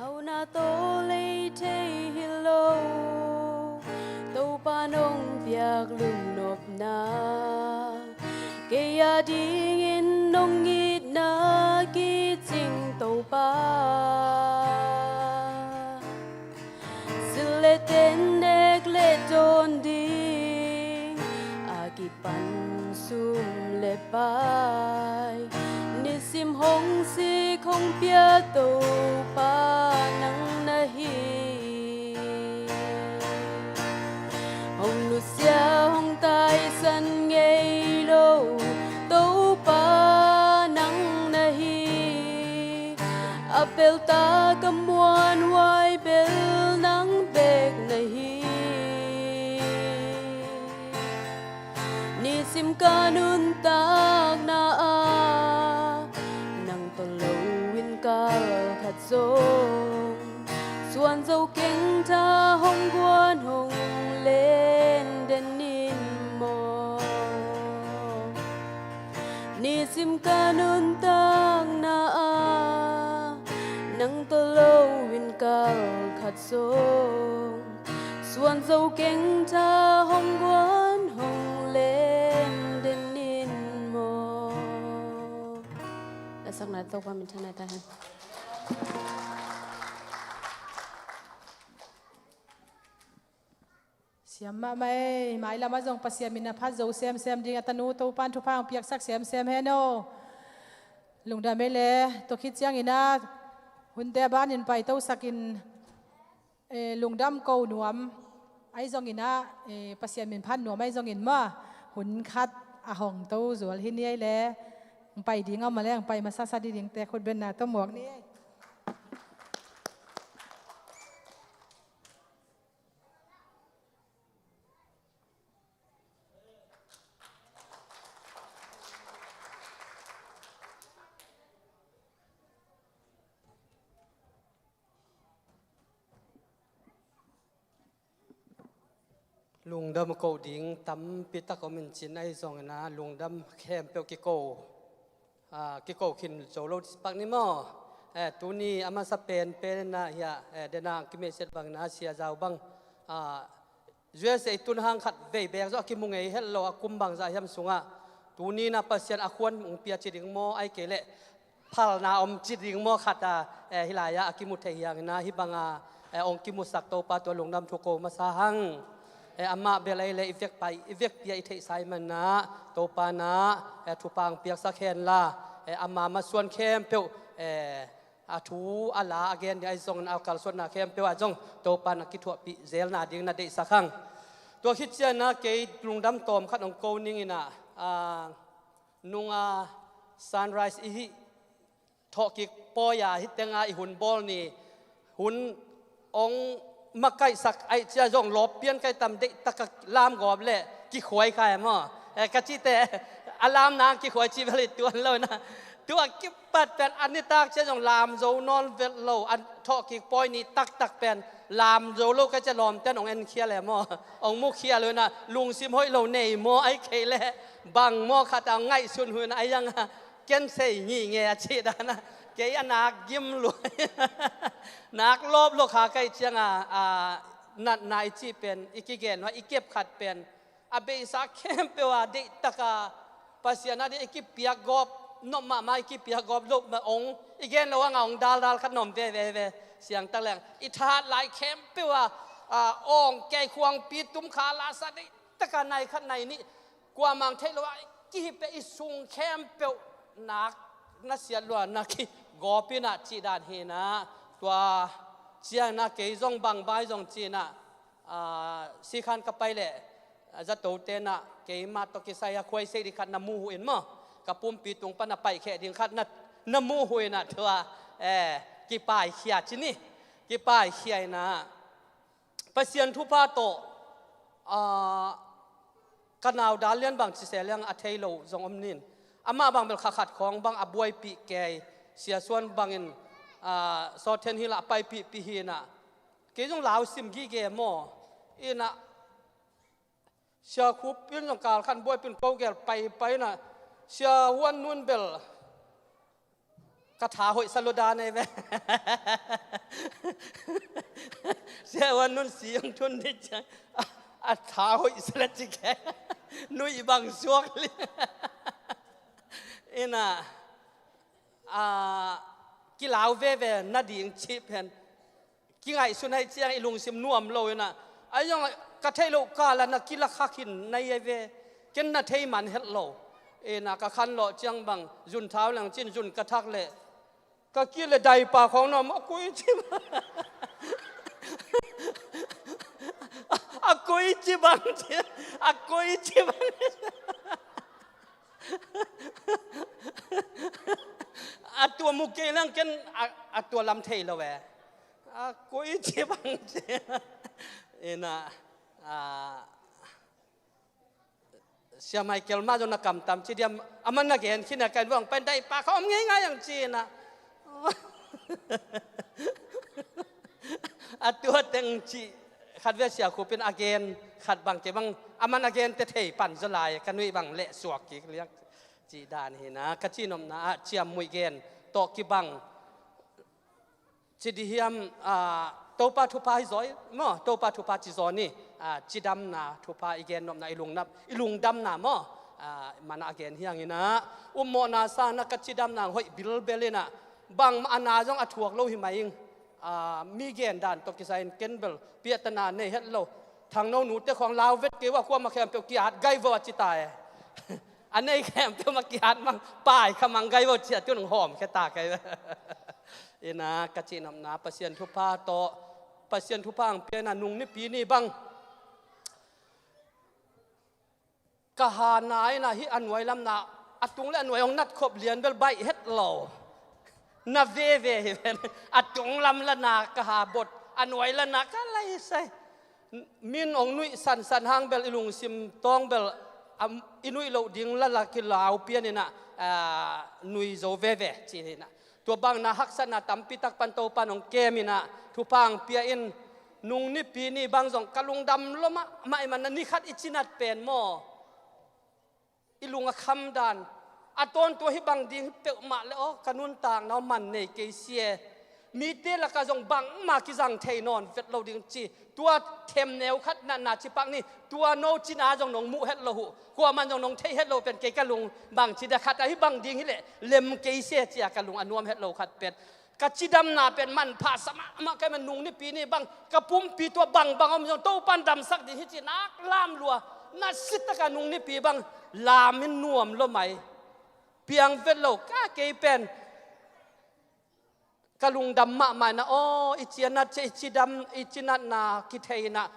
Hauhna tawh lei thei hi lo, Topa nong piak lungnopna, kei a dingin nong itna kicing Topa. Sil le ten nek le dawn ding a kipan sum le pai, nisim hong sik hong pia Topa nang na hi. Hong nusia, hong taisan ngei lo, Topa nang na hi. A beltak a muanhuai bel nang bek na hi. Nisim ka nuntakna ah nang tawh lo in kal khat zong, suan zo keng tha hong guan hong len den in maw. Nisim ka nuntakna ah nang tawh lo in kal khat zong, suan zo keng tha hong guan hong len den in maw. Lasakna Topa min thanna ta hen. Siam mahmah ei, mailam ah zong Pasian min a phat zo semsem ding a tanu Topa'n thupha hong piaksak semsem hen aw. Lungdam ei le, tua khit ciangin ah hunte a banin paitosakin, eh, lungdam ko nuam ahi zongin ah, eh, Pasian min phat nuam ahi zongin maw, hun khat a hong to zual hi ni ei le, hong pai ding a om a le hong pai masasa didingte khutbetna tawh muak ni ei. Lungdam ko ding tampi tak om in cin ahi zongin ah lungdam khempeuh kiko, ah, kiko khin zo lo pak ni maw. Eh, tuni a masa penpen in ah hiah, eh, dena kimehsiat bangin ah Sia Zau bang, ah, U S A tun hang khat vei bek zaw a kimu ngei het lo a kum bangzah hiam sungah Tuni-in ah Pasian a khuan hong pia ci ding maw, ahih kei leh phalna om ci ding maw khat a, eh, hih lai-ah a kimu thei hi hangin ah, hih banga, eh, hong kimusak Topa tua lungdam thu ko masa hang. Eh, amah bel ahih leh i vekpi-a, i vekpi-a i theihsa ahih manin ah, Topa in ah, eh, thupha hong piaksak hen la, eh, ama masuan khempeuh, eh, a thu a la a gen ding ahi zongin a kalsuanna khempeuh ah zong Topa in a kithuahpih zelna dingin na deihsak hang. Tua khit ciangin ah kei lungdam tawm khat hong ko ning in ah, ah, nunga Sunrise i hih thawhkik pawi-a hih tenga i hun bawl ni hun hong makaihsak ahih ciang zong lawp pian ka hi tam, deihtak a lamgawp leh kikhuai kha e maw. Eh, ka cihte a lam nang kikhuai cih bel hi tuan lo in ah, tua kipat pen a nitak ciang zong lam zo nawn vet lo, a thawhkik pawi ni taktak pen lam zo lo ka cih ciang lawmte'n hong enkhial e maw, hong mukhial lo in ah, lungsim hoih lo nei maw, ahih kei leh bang maw khat a hong ngaihsun hun a, ahi zongin ah ken sei ngingei a cih dan a, kei a nak gim lua, nak lawp lua kha ka hih ciangin ah, natna i cih pen, i kigen hua, i kep khat pen a beisa khempeuh a deihtak a Pasian a ding i kipiak gawp nop mahmah, i kipiak gawp loh mah hong, i gen loh hang a hong daldal khat na om veve hi ve. Siangtak leng i thahat lai khempeuh a, a, awng kei khuangpi tum kha lasa deihtak a nai khat nai nih, kuamah hong theih loh a kihip peuh, i sung khempeuh nak na siat lua, na kigawp in ah cih dan hi in ah, tua ciangin ah kei zong bang bai zong ci in ah, ah, Sikhan ka pai leh, ah, zatote'n ah keimah tawh kisai a khuaiseih ding khat na muh uh in maw, ka pumpi tung pan a paihkheh ding khat na, na muh uh in ah tua, eh, kipaikhia ci ni, kipaikhia in ah Pasian thupha tawh, ah, ka nau Dal Lian bang ci se leng a thei lo zong om ning. Amah bang bel kha khat khawng bang a buaipih kei, Sia Suan bangin, ah, Southern Hill ah a paipihpih hi in ah, kei zong lau sim gige maw. In ah Sia Khup in zong kal khat buaipih in ko gel paipai in ah, Sia Huan Nun bel ka tha hoih sa lua dan ei ve. Sia Huan Nun si hong thun ding ciang a, a tha hoih sa lua ci kei. Nuih bang suak li. In ah, ah, kilau veve na ding cih pen kingaihsun ahih ciang i lungsim nuam lo in ah, ahi zong ka theih loh kal ah na kila kha khin na hi ve, ken na thei man het lo. In ah ka khanlawh ciang bang zun thau leng ci in zun ka thak leh ka kil leh daipa khawng na om, a koi ci bang, a koi ci bang ci, a koi ci bang. A tua mu kei leng ken a, a tua lam thei lo e. A koi ci bang ci. In ah, ah, Sia Michael mah zong na kamtam ci diam, aman na gen khin a, ka inn vuah hong pai in daipa khawng om ngeingai ang ci in ah. A tua teng cih khat ve, Sia Khup in a gen khat bang kei bang, aman a gente thei pan zaw lai, ka nuih bang leh suak kik liak cih dan hi in ah, ka cihnopna ah ciamnuih gen tawh kibang ci ding hiam, ah, Topa thupha hi zaw maw, Topa thupha ci zaw ni, ah, cidamna thupha i gennopna, i lungnap, i lungdamna maw, ah, man a gen hi hang in ah, upmawhna sang in ah ka cidamna hoih bilbel in ah, bangmah a na zong a thuak lo hi mai ing, ah, mi gen dan tawh kisai in ken bel piahtana nei het lo, Thangno nute khawng lau vet kei uh a, kuamah khempeuh ki-at gai vo a ci ta e. A nei khempeuh mah ki-at mang, pai kha mang gai vo ci a, tu-in hong hawm khia ta kei. In ah ka cihnopna Pasian thupha tawh, Pasian thupha hong pia in ah nung nipi ni bang ka ha na in ah hih a nuai lam na, a tung leh a nuai hong nat khop lian bel baih het lo. Na veve hi ven. A tung lam la na ka ha bot, a nuai la na ka lai sai. Min hong nuih sansan hang bel i lungsim tawng bel, am, i nuih loh ding la la kilau pian in ah, ah, nui zo veve ci in ah. Tua bang na haksatna tampi tak pan Topa in hong kem in ah, thupha hong pia in, nung nipi ni bang zong ka lungdam lua mahmah ih man a, ni khat i cinat pen maw, i lung a kham dan, a tawntung hih bang ding hi peuhmah leh aw, ka nuntakna uh man nei kei si e. Mite lakah zong bangmah kizang thei nawn vet lo ding ci. Tua themneu khat natna ci pak ni. Tua no cina zong nong muh het lo uh, kuaman zong nong thei het lo pen kei ka lung bangci dia khat ahi bang ding hileh lem kei se cia ka lung a nuam het lo khat pen. Ka cidamna pen manpha sa mahmah ka hih man nung nipi ni bang ka pumpi tua bangbang om zong Topan damsak ding hi ci nak lam lua. Na sitak a nung nipi bang lam in nuam lo mai. Piang vet lo ka kei pen ka lungdam mahmah inah aw i cianat cia i cidam i cinatna kithei inah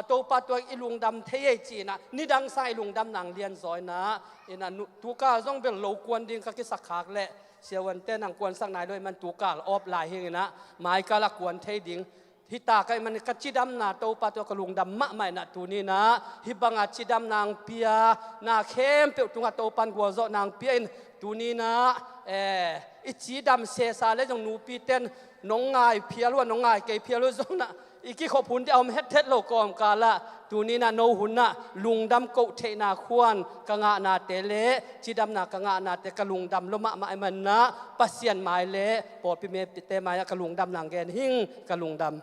Topa tua i lungdam thei ei ci inah nidang sang i lungdam nang lianzaw inah inah tukal zong bel lo kuan ding ka kisakkhak leh siavuante nang kuansak nai lo i man tukal awp lai hing inah maikal a kuan thei ding. Hita ka i man ka cidamna Topa tua ka lungdam mahmah inah tuni inah hih banga cidam nang pia na khempeuh tungah Topan gualzawh nang pia in tuni inah eh i cidam sesa le zong nupi ten nong ngai phial uh a nong ngai kei phial uh zong inah i kikhop hunte a om hethet lo kawmkalah tuni inah no hunah lungdam koh theihna khuan ka ngahnate le cidamna ka ngahnate ka lungdam lo mahmah i man inah Pasian mai le pawlpi mite mai ah ka lungdam nang gen hing ka lungdam.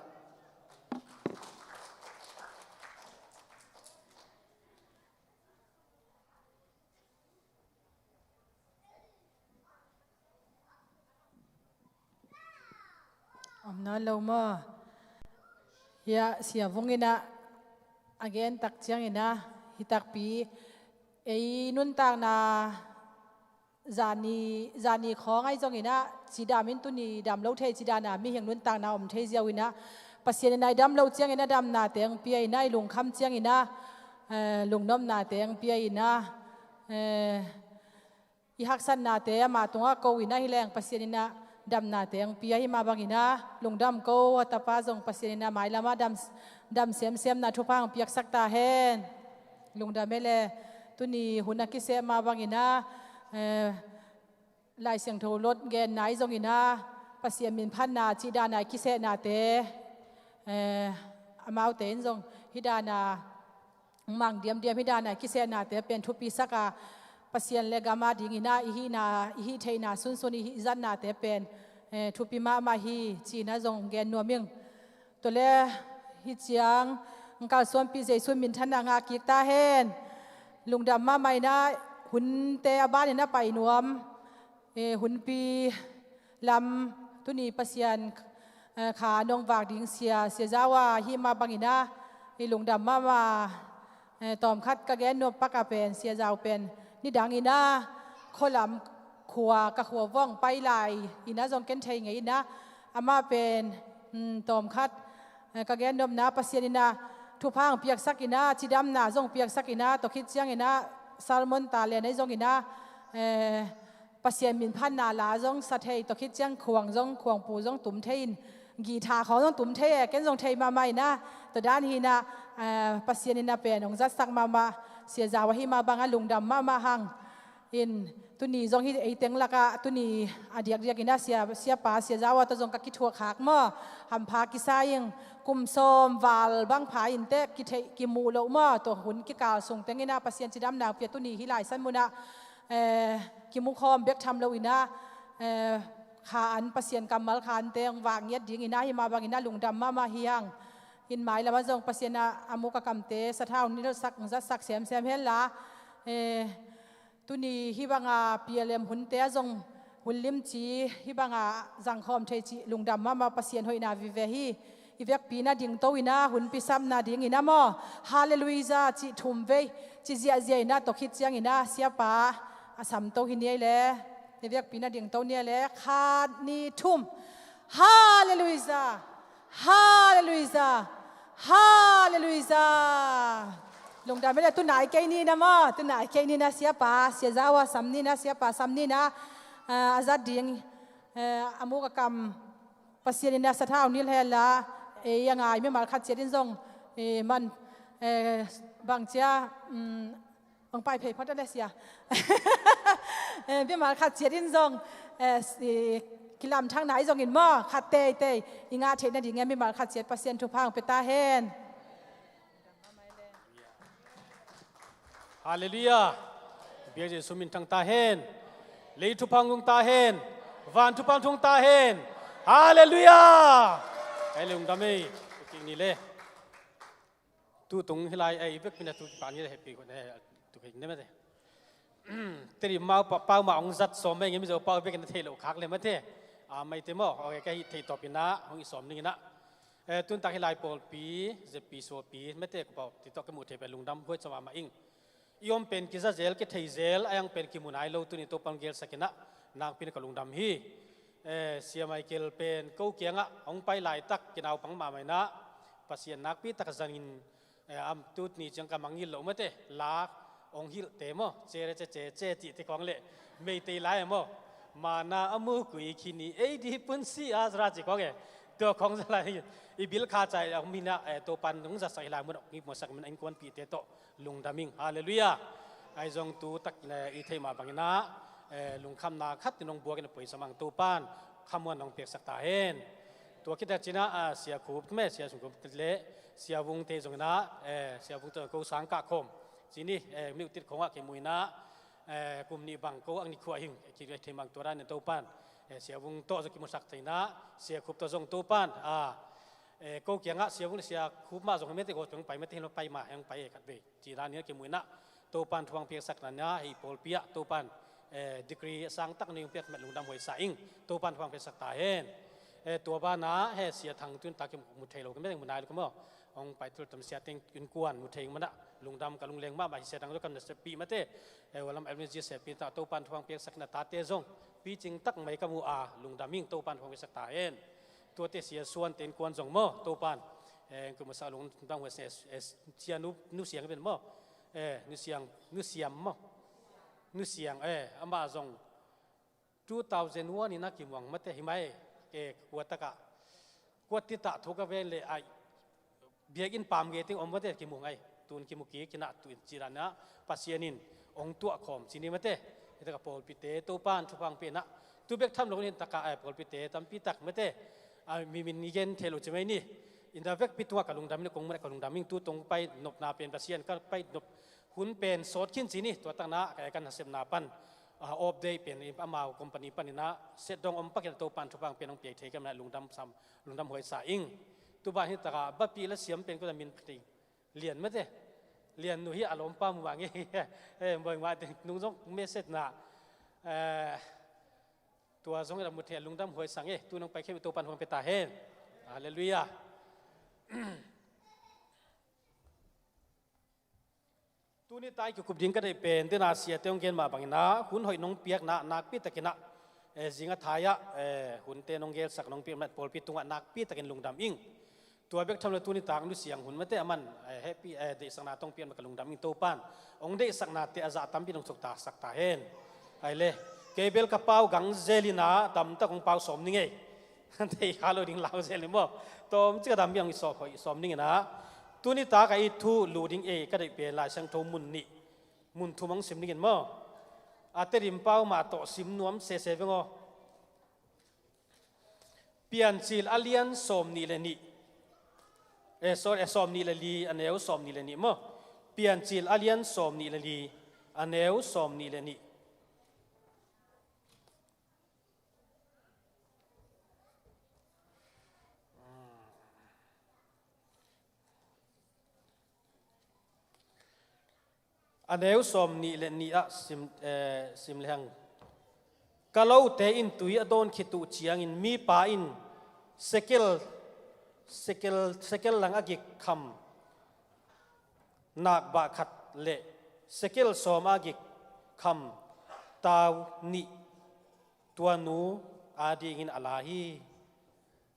Om nawn lo maw? Hiah siavung inah a gen tak ciang inah hi takpi ei nuntakna zani zani khawng ahi zong inah cidam in tuni dam lo thei cidana mihing nuntakna om thei ziau inah Pasian inah i dam lo ciang inah damna teng pia inah i lungkham ciang inah eh, lungnopna teng pia inah eh, i haksatnate ama tungah ko inah hi leng Pasian inah damna teng pia hi mah bang inah lungdam ko a tapa zong Pasian inah mailamah dam, dam semsemna thupha hong piaksak ta hen. Lungdam e le tuni hun a kiseh mah bang inah eh, Lai Siangtho lot genna i zong inah Pasian min phatna cih dana i kisehnate eh, amaute in zong hih dana mang diamdiam hih dana i kisehnate pen thupi saka Pasian le gam a ding inah i hihna i hih theihna sunsun i hih zatnate pen eh, thupi mahmah hi ci inah zong gen nuam ing. Tua le hih ciang kalsuanpih Jesu minthanna ngah kik ta hen. Lungdam mahmah inah hunte a ban inah pai nuam eh, hunpi lam tuni Pasian eh, kha nong vak ding sia sia zau a hih mah bang inah i lungdam mahmah eh, tawmkhat ka gen nuam pak a pen sia zau pen nidang inah khualam khua ka khua vong pai lai inah zong ken thei ngei inah amah pen mm, tawmkhat eh, ka gen nuamna Pasian inah thupha hong piaksak inah cidamna zong piaksak inah tua khit ciang inah sermon ta len ahi zong inah eh, Pasian min phatna la zong sa thei tua khit ciang khuang zong khuangpu zong tum thei in guitar khawng zong tum thei e ken zong thei mahmah inah tua dan hi inah eh, Pasian inah pen hong zatsak mahmah sia zau ahi mah bangah lungdam mahmah hang. In tuni zong hi ei teng lakah tuni a diakdiak inah sia siapa sia zau a tawh zong ka kithuak khak maw hampha kisa ing kum sawm val bang pha in teh kitheih kimuh loh maw tua hun kikal sung teng inah Pasian cidam nang pia tuni hi laisan munah eh, kimukhawm bek tham lo inah eh, kha an Pasian kammal kha an teng vak ngiat ding inah hi mah bang inah lungdam mahmah hi hang. In mailamah zong Pasian a a muk a kamte sathau nilsak zatsak semsem hen la eh, tuni hih banga pialem hunte a zong hun limci hih banga zangkhawm thei cih lungdam mahmah Pasian hoihna vive hi. I vekpi na dingto inah hunpi sapna ding inah maw halleluiah cih thum vei ci ziahziah inah tua khit ciang inah siapa a samto hi niai le i vekpi na dingto niai le khat ni thum. Halleluiah. Halleluiah. Halleluiah. Lungdam e le tunai kei ni inah maw tunai kei ni inah siapa sia zau a sam ni inah siapa sam ni inah a zat ding a muk a kam Pasian inah sathau nil hen la ei a ngai mimal khat ciat in zong man bangcia Hong pai phei phot a le sia. Mimal khat ciat in zong kilamthang nai zongin maw khat teitei i ngah theih nadingin mimal khat ciat Pasian thupha hong pia ta hen. Halleluiah. Bia Jesu min thang ta hen. Lei thupha hong ta hen. Van thupha hong ta hen. Halleluiah. Ei lungdam ei. Kik ni le. Tutung hilai ei vekpi na tu pan ni le happy ko ne. Tu kik ne mate. Teri mau pa pau ma ong zat som mai nge mi zo pau vek na thei lo khak le mate. A mai te mo. Okay, ka hi thei tawp ina hong i som ning ina. Eh, tun tak hilai pawlpi, zepi sualpi mate ko pau ti tawk ka mu thei pe lungdam huai chama ma ing. I om pen kiza zel, kithei zel, a yang pen kimu nai lo, tuni Topan gelsak ina nakpi na ka lungdam hi. Eh, Sia Michael pen ko kiangah hong pai laitak kinaupang mahmah ina Pasian nakpi tak a zangin, eh, am tut ni ciang ka mangngilh loh mate, lak hong hilhte maw, cere ce ce ce cihte khawng le Meitei lai maw, mana a mu kui khini ei di punsi a zara ci khawng e. Tua khawng zara hi i bil kha cai a hong mina, eh, Topan hong zatsak hilai mun a hong i muasak min a innkuanpihte tawh lungdam ing. Halleluiah. Ai zong tu tak le i theih mah bangin ah, eh, lungkhamna khat in hong buak in a poi samang Topan khamuan hong piaksak ta hen. Tua khit a cina, ah, Sia Khup me, Sia Sung Khup le Sia Vung te zong ina, eh, Sia Vung te ko sang kah khawm cini, eh, miutit khawngah kimu ina, eh, kum nih bang ko ang ni khua hing ki thei mang tua dan in Topan, eh, Sia Vung tawh zong kimusak thei ina Sia Khup tawh zong Topan, ah, eh, ko kiangah Sia Vung le Sia Khup mah zong mete ko zong pai mete hilo pai mah heng pai khat vei. Ci dan ina kimu ina Topan thuang piaksak na ina hei pawlpi ah Topan, eh, degree sang tak ning piak met lungdam huai sa ing Topan thuang piaksak ta hen. Eh, tua bana he Sia Thang tun tak kimu thei lo ka mete mu nai lo ka maw. Hong pai tul tam Sia Teng innkuan mu thei mana lungdam ka lungleng mahmah hi. Sia Thang lo kam na sepi mate. Eh, walam elmi ji sepi ta Topan thuang piaksak na tate zong picing tak mai ka mu a lungdam ing Topan thuang piaksak ta hen. Tuate Sia Suan te innkuan zong maw Topan, eh, kumasa lungdam huai se, eh, Sia Nu, Nu Siang pen maw, eh, Nu Siang, Nu Siam maw, Nu Siang, eh, amah zong two thousand one ina kimuang mate hi mai, eh, kua taka kua tita thu ka ven le ai biakinn pam nge ting om mate kimu ngai. Tun kimu kik kina tu in ci dan ina Pasian in hong tuah khawm cini mate. Hi taka pawlpite Topan thupha hong pia ina tu bek tham lo ni taka, eh, pawlpite tampi tak mate. Ah, mi min i gen thei lo ci mai ni. Ina vekpi tua ka lungdam ing, kong mate ka lungdam ing, tu tong pai nopna pen Pasian ka pai nop hun pen sawt khin cini, tua takna ka, eh, kan hasepna pan, ah, off day pen amau company pan ina set dong om pakin Topan thupha hong pia hong piak thei ka mate lungdam sam lungdam huai sa ing. Tu ban hi taka bapi la siam pen ko da min pting. Lian mate. Lian nu hi a lawmpa mu bang e. Eh, boi ma te nung zong message na. Eh, tua zong i da mu thei lungdam huai sang e. Tu nong pai khem Topan huang pe ta hen. Halleluiah. Tuni tai kikup ding ka deih pen tena Sia te hong gen mah bangin ah hun hoih nong piakna nakpi takin ah, eh, zing a thai ah, eh, hunte nong gelsak nong piak mah pawlpi tungah nakpi takin lungdam ing. Tua bek tham lo tuni tak Nu Siang hun mate a man, eh, happy, eh, deihsakna tong pian maka lungdam ing Topan. Hong deihsaknate a zah tampi nong suktasak ta hen. Ai le, kei bel ka pau gang zel ina damtak hong pau sawm ning ei. Thei kha lo ding lau zel ni maw. Tawm cik a dam biang i sawm hoih sawm ning ina. Tuni tak a i thu lu ding ei ka deih pen Lai Siangtho mun nih. Mun thum hong sim ning in maw. A Tedim pau mah tawh sim nuam sese veng aw. Piancil a lian sawm nih le nih. Eh, sorry, eh, sawm nih le li, a neu sawm nih le nih maw. Piancil a lian sawm nih le li, a neu sawm nih le nih. A neu sawm nih le nih ah sim, eh, sim lehang. Ka lote in tui a dawn khit uh ciangin mipa in sekel, sekel, sekel lang a gik kham nakbah khat le sekel sawm a gik kham tau nih tua nu a dingin a la hi.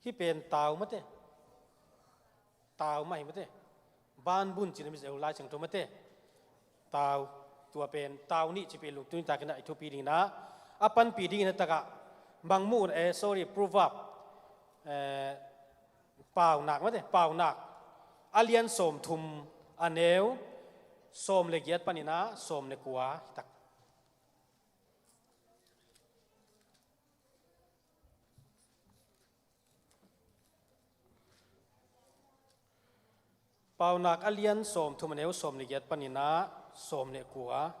Hih pen tau mate. Tau mah hi mate. Banbun cina mi zeu Lai Siangtho mate. Tau, tua pen tau nih ci pi luk tuni takin ah i thupi dingin ah a panpi dingin ah takah Mangmuhna, eh, sorry, Proverb, eh, Paunak mate, Paunak a lian sawm thum, a neu sawm le giat panin ah sawm le kua hi tak. Paunak a lian sawm thum, a neu sawm le giat panin ah sawm le kua.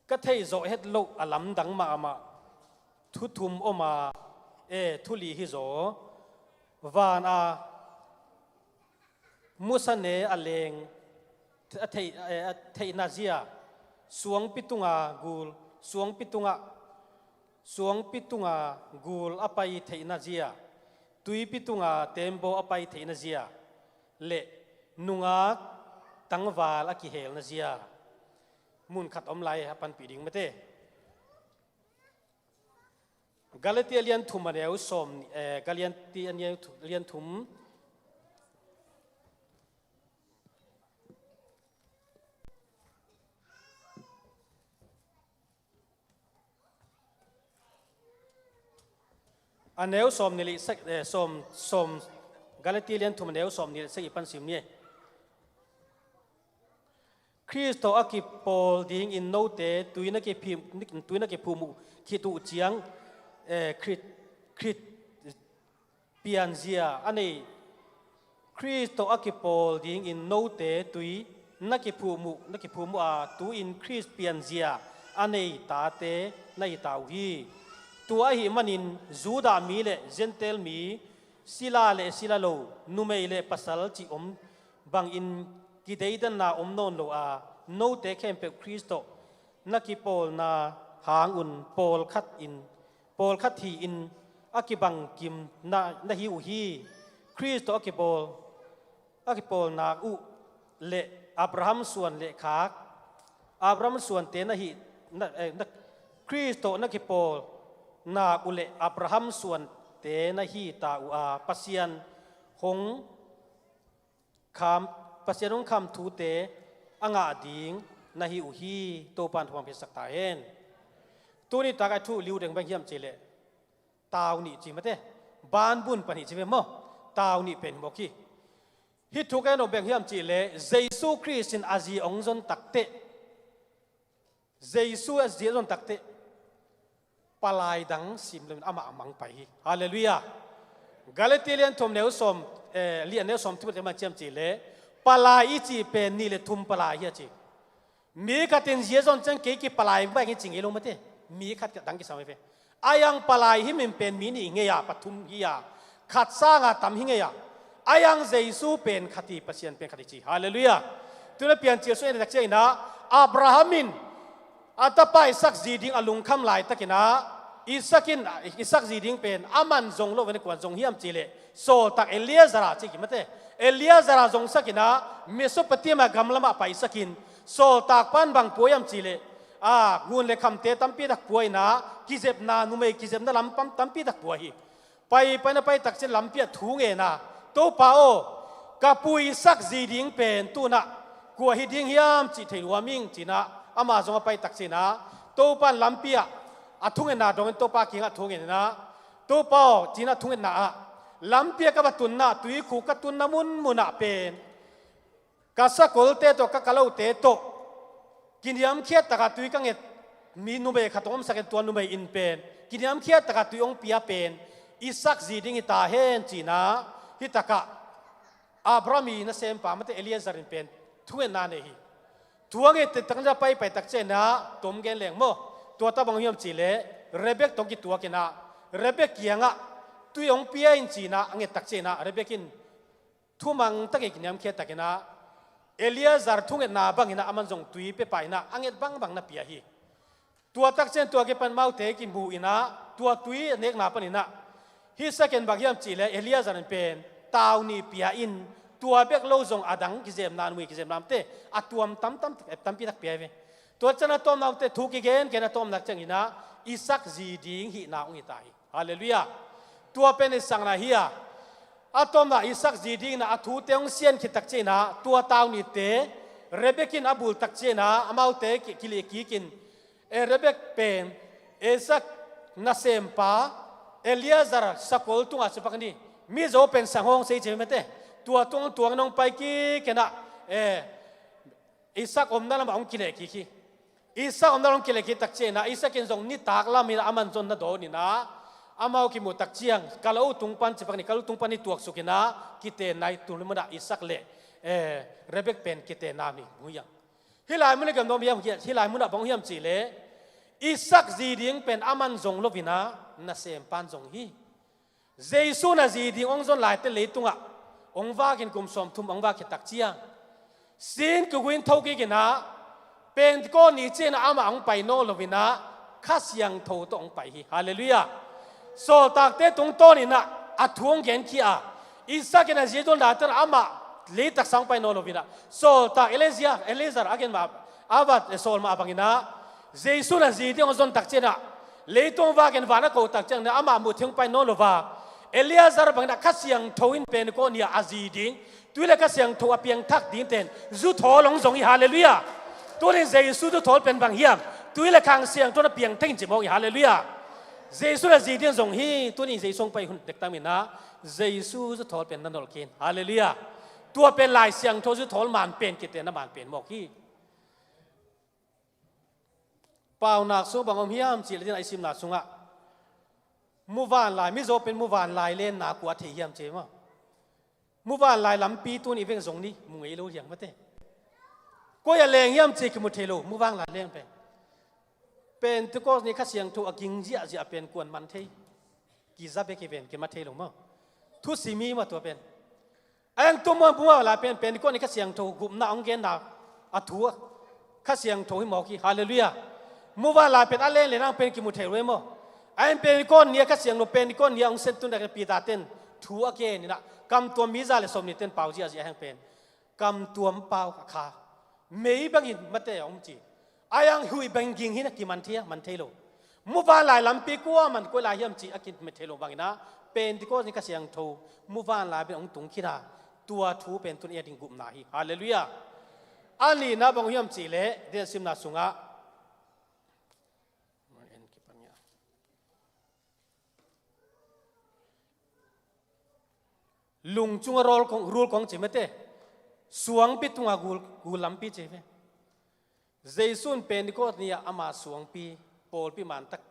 Ka theih zawh het loh a lamdang mahmah thu thum om a, E, thu li hi zaw. Van a musa ne a leng a theih, eh, a theihna zia, suangpi tunga gul, suangpi tunga, suangpi tunga gul a pai theihna zia, tuipi tunga tembaw a pai theihna zia, le nungak tangval a kihelna zia. Mun khat om lai a panpih ding mate. Galatia lian thum a neu sawm, eh, Galatia a neu thu-, lian thum. A neu sawm nih le sek, eh, sawm, sawm, Galatia lian thum a neu sawm nih le sek i pan sim ni. Khrist tawh a kipawl dingin note tui na kiphim, tui na kiphum uh khit uh ciang, eh, Khrist, Khrist pianzia a nei. Khrist tawh a kipawl dingin note tui na kiphum uh, na kiphum uh a, tu-in Khrist pianzia a nei tate na hi ta uh hi. Tua ahih manin Judah mi le Gentile mi, sila le sila lo, numei le pasal cih om bangin kideidanna om nawn lo a, note khempeuh Khrist tawh na kipawlna hangun pawlkhat in, pawlkhat hi-in a kibangkim na, na hi uh hi. Khrist tawh a kipawl, a kipawlnak uh le Abraham suan le khak, Abraham suante na hi, na, eh, na, Khrist tawh na kipawlnak uh le Abraham suante na hi ta uh a, Pasian hong kham, Pasian hong kham thute a ngah ding na hi uh hi. Topa'n thupha piaksak ta hen. Tuni tak a thu liu deng bang hiam cih leh tau nih ci mate. Banbun panih ci ve maw? Tau nih pen hi mawk hi. Hih thu ka en nop bang hiam cih leh Jesu Khrist in a zi hong zon takteh, Jesu a zi a zon takteh palai dang sim loin amah a mang pai hi. Halleluiah. Galatia lian thum neu sawm, eh, lian neu sawm thum ciam cih leh palai i cih pen nih le thum palai hi a ci. Mi khat in zi a zon ciang kei kipalai bang hi ci ngei lo mate. Mi khat dang kisam hi ve. A yang palai hi min pen mi nih hi ngei a, pathum hi a, khat sanga tam hi ngei a. A yang Jesu pen khat hi, Pasian pen khat hi ci. Halleluiah. Tuna Piancil sung en tak ciangin ah Abraham in a tapa Isak zi ding a lungkham laitakin ah Isak in, Isak zi ding pen aman zong lo ve, kuan zong hiam cih leh sawltak Eleazar a ci ki mate. Eleazar a zongsak in ah Mesopotamia gam lamah paisak in sawltak pa'n bang pua hiam cih leh, a, ngun le khamte tampi tak pua in ah kizepna, numei kizepna lam pam tampi tak pua hi. Pai, pai na pai tak ciang lampi ah thu ngen a, Topa aw, ka pu Isak zi ding pen tu-in ah kua hi ding hiam cih thei lua ing ci-in ah ama zong a pai tak ciangin ah Topa'n lampi ah a thungetna dongin Topa kiangah thu ngen in ah, Topa aw, ci-in ah thungetna ah lampi ah ka va tunna, tuikhuk ka tunna munmun ah pen ka sakolte tawh, ka kalote tawh kiniamkhiat takin tui ka nget mi numei khat hong omsak in, tua numei in pen kiniamkhiat takin tui hong pia pen Isak zi ding hi ta hen ci-in ah, hih takah Abraham ii nasempa mate Eleazar in pen thungetna nei hi. Thu a nget tak ciang a pai, pai tak ciangin ah tom gen leng maw. Tua tapa bang hiam cih leh Rebek tawh kituakin ah Rebek kiangah tui hong pia in ci-in ah a nget tak ciangin ah Rebek in thumang takin kiniamkhiat takin ah Eleazar thungetna bangin ah aman zong tui pia pah in ah a nget bangbang na pia hi. Tua tak ciang tua kipan amaute kimu in ah tua tui a nekna panin ah hih second bang hiam cih leh Eleazar in pen tau nih pia in, tua bek lo zong a dang kizepna, numei kizepna mate a tuam tam, tam, tampi tak pia hi ve. Tua ciang a tawpna, amaute thu kigen gen a tawpna ciangin ah Isak zi ding hihna hong hi ta hi. Halleluiah. Tua pen i sakna hi a, a tawpna Isak zi ding in ah a thute hong sian khit tak ciangin ah tua tau nihte Rebek in a bul tak ciangin ah amaute ki, kileh kik in, e, Rebek pen Isak nasempa Eleazar sakol tungah cipak ni. Mizo pen sang hong sei ci mate. Tua tung tuang in hong pai kik in ah, e, Isak omna lamah hong kileh kik hi. Isak omna lam hong kileh kik tak ciangin ah Isak in zong nitak lam in ah aman zonna dawn in ah amau kimuh tak ciang, ka lo tung pan cipak ni, ka lo tung pan i tuaksuk in ah kitenna hi. Tuni munah Isak le, eh, Rebek pen kitenna hi mu hi a. Hih lai munah gam dawm hiam, hih lai munah bang hiam cih leh Isak zi ding pen aman zong lo in ah nasempa'n zong hi. Jesu in a zi ding hong zon laite leitungah hong vakin kum sawmthum hong vak khit tak ciang, sin kiguin tho kikin ah, Pentecost ni ciangin ah amah hong pai nawn loin ah, Kha Siangtho tawh hong pai hi. Halleluiah. Sawltakte tungtawnin ah a thu hong genkhia a, Isaac in a zi a zon laite amah leitaksa hong pai nawn loin ah, sawltak Elijah, Eleazar a gen mah, a va sawl mah bangin ah, Jesu in a zi ding hong zon tak ciangin ah, leitung vakin van a ko tak ciangin ah amah muh theih hong pai nawn lo a, Eleazar bangin ah Kha Siangtho in Pentecost ni-ah a zi ding, tui le Kha Siangtho a piangthak dingte in zuthawl hong zong hi. Halleluiah. Tuni-in Jesu zuthawl pen bang hiam? Tui le Kha Siangtho in a piangthak in ci mawk hi. Halleluiah. Jesu in a zi ding zong hi. Tuni-in Jesu hong pai hun dektamin ah, Jesu zuthawl pen na nolh kei in. Halleluiah. Tua pen Lai Siangtho zuthawl man pen kite na man pen mawk hi. Paunak sung bang om hiam cih leh, a i simna sungah, muvanlai, Mizo pen muvanlai lenna kua thei hiam ci maw? Muvanlai lampi tuni i veng zong ni mu ngei lo hiang mate. Koi a leng hiam ci kimu thei lo, muvanlai leng pen. Pentecost ni Kha Siangtho a ging ziahziah pen kuan man thei? Kiza bek hi ven, kimat thei lo maw? Thusim hi maw tua pen? A hang tua muvanlai pen, Pentecost ni Kha Siangtho gupna hong genna a thu a, Kha Siangtho hi mawk hi. Halleluiah. Muvanlai pen a leng le nang pen kimu thei lo hi maw? A hang Pentecost ni a Kha Siangtho, Pentecost ni a hong sen tun a Peter ten thu a gen in ah, kamtuam mi za le sawmnih ten pau ziahziah a hang pen. Kamtuam pau a kha mei bangin mate a om ci. A hang huih bang ging hi in a kiman thei a, man thei lo. Muvanlai lampi kua man koi lai hiam ci a kimet thei lo bangin ah, Pentecost ni Kha Siangtho muvanlai pen hong tung khin a, tua thu pen tuni a ding gupna hi. Halleluiah. A nihna bang hiam cih leh, den simna sungah lung cungah rul kong, rul kong ci mate. Suangpi tungah gul, gul lampi ci ve. Jesu in Pentecost ni-ah ama suangpi, pawlpi mantak,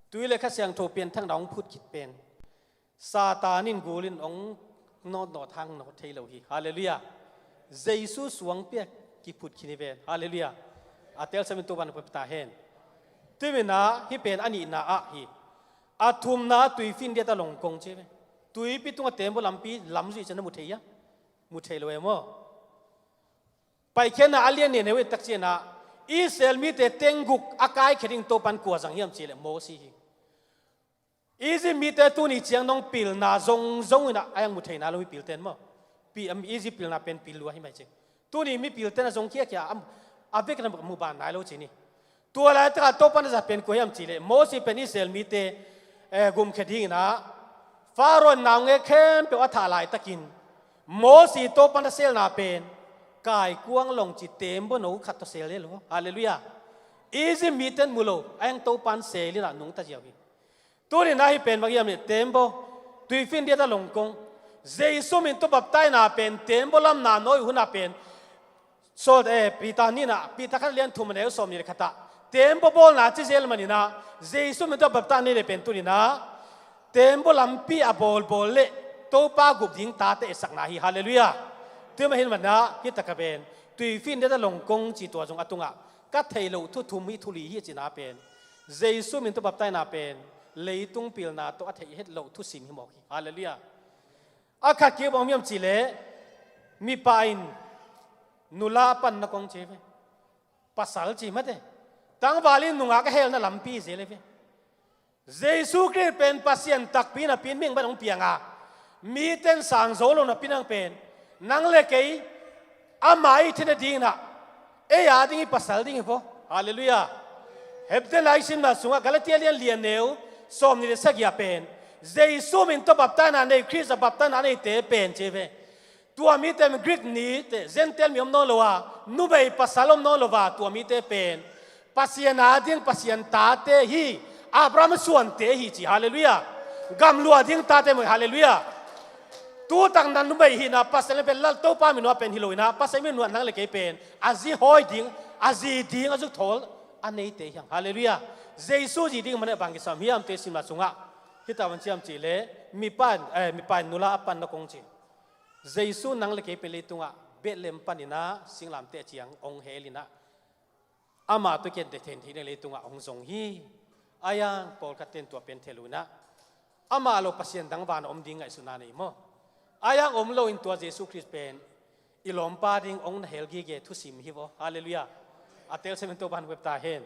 tui le Kha Siangtho pianthakna hong phut khit pen, Satan in gul in hong nawtnawt hang nawt thei lo hi. Halleluiah. Jesu suangpi ah kiphut khin hi ven. Halleluiah. A telsam in Topa'n hong pia ta hen. Tua manin ah hih pen a nihna ah hi. A thumna tuifindiat a long kong ci ve. Tuipi tungah tembaw lampi lamzui ciang na mu thei hia? Mu thei lo e maw? Paikhiatna a lian nih neu i tak ciangin ah, Israel mite teng guk a kaikhia ding Topa'n kua zang hiam cih leh Mosi hi. Egypt mite tuni ciang nong pilna zongzong in ah a hang mu thei nai lo, mi pilte in maw? Pi, am, Egypt pilna pen pil lua hi mai ci. Tuni mi pilte in a zong khiakhia, am, a vekin a mu ban nai lo ci ni. Tua laitakah Topa'n a zat pen kua hiam cih leh, Mosi pen Israel mite, eh, gumkhia dingin ah, Pharaoh in naungek khempeuh a thah laitakin, Mosi Topa'n a selna pen, kaikuang long ci tembaw no khat tawh sel hi lo. Halleluiah. Egypt mite in mu lo, a hang Topa'n sel in ah nungta ziau hi. Tuni-in ah hih pen bang hiam cih leh tembaw, tuifindiat a long kong. Jesu min tawh baptaisna pen tembaw lamna nawi hun ah pen, Saul, eh, Peter ni-in ah, Peter khatna lian thum a neu sawmnih le khat ah, tembaw bawlna ci zel manin ah, Jesu min tawh baptaisna nei le pen tuni-in ah, tembaw lampi a bawlbawl le Topa gup ding tate etsakna hi. Halleluiah. Tua mah hi manin ah, hih takah pen, tuifindiat a long kong ci tua zong a tungah, ka theih loh thu thum hi, thu li hi a cihna pen, Jesu min tawh baptaisna pen leitung pilna tawh a theih het loh thusim hi mawk hi. Halleluiah. A khat kik bang hiam cih leh, mipa in nula a panna kong ci ve. Pasal ci mate. Tangval in nungak a helna lampi zel hi ve. Jesu Khrist pen Pasian takpi napi in mihing bang hong piang a, mite in sang zo lo napi in hong pen, nang le kei ama i theihna dingin ah, ei a ding hi, pasal ding hi vo. Halleluiah. Hebru te lai simna sungah Galatia lian lian neu sawmnih le sagih ah pen, Jesu min tawh baptaisna nei, Khrist ah baptaisna neite pen ci ve. Tua mite, Greek mite, Gentile mi om nawn lo a, numei pasal om nawn lo a, tua mite pen Pasian a ding Pasian tate hi, Abraham suante hi ci. Halleluiah. Gam lua ding tate mawh hi. Halleluiah. Tutak na numei hihna Pasian pen Lal Topa min uah pen hi lo in ah, Pasian min uah nang le kei pen a zi hawi ding, a zi ding a zuthawl a neite hi hang. Halleluiah. Jesu zi ding man a bang kisam hiam te simna sungah, hih tak bang ci hiam cih leh, mipa in, eh, mipa in nula a panna kong ci. Jesu nang le kei pen leitungah Bethlehem panin ah singlamteh ciang hong hel in ah, amah tawh kidem theih theih ding leitungah hong zong hi. A hang pawlkhatte in tua pen thei lo in ah, Amah lo Pasian dang vana om ding ngaihsutna nei maw? Ai ang om loin tua Jesu Khrist pen i lawmpa ding hong na hel gige thusim hi vaw. Halleluiah. A telsiam in Topa'n hong bek ta hen.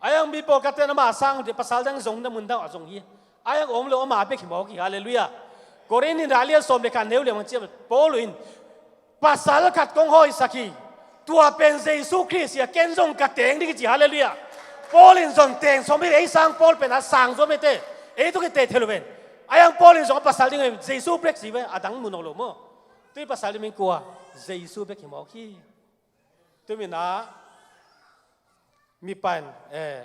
Ai ang mi pawlkhatte in amah a sang hun teh pasal dang zong na mun dang a zong hi. Ai ang om lo amah bek hi mawk hi. Halleluiah. Korin in a lian sawm le khat neu liam ang ciam Paul in pasal khat kong hawisak hi. Tua pen Jesu Khrist hi a, ken zong ka teng ding hi ci. Halleluiah. Paul in zong teng sawm hi, ei sang Paul pen a sang zom hi teh. Ei tuk in teh thei lo ven. Ai ang Paul in zong a pasal ding hi Jesu bek ci ve, a dang mu nawn lo maw? Tui pasal ding min kua? Jesu bek hi mawk hi. Tui min ah mi pan, eh,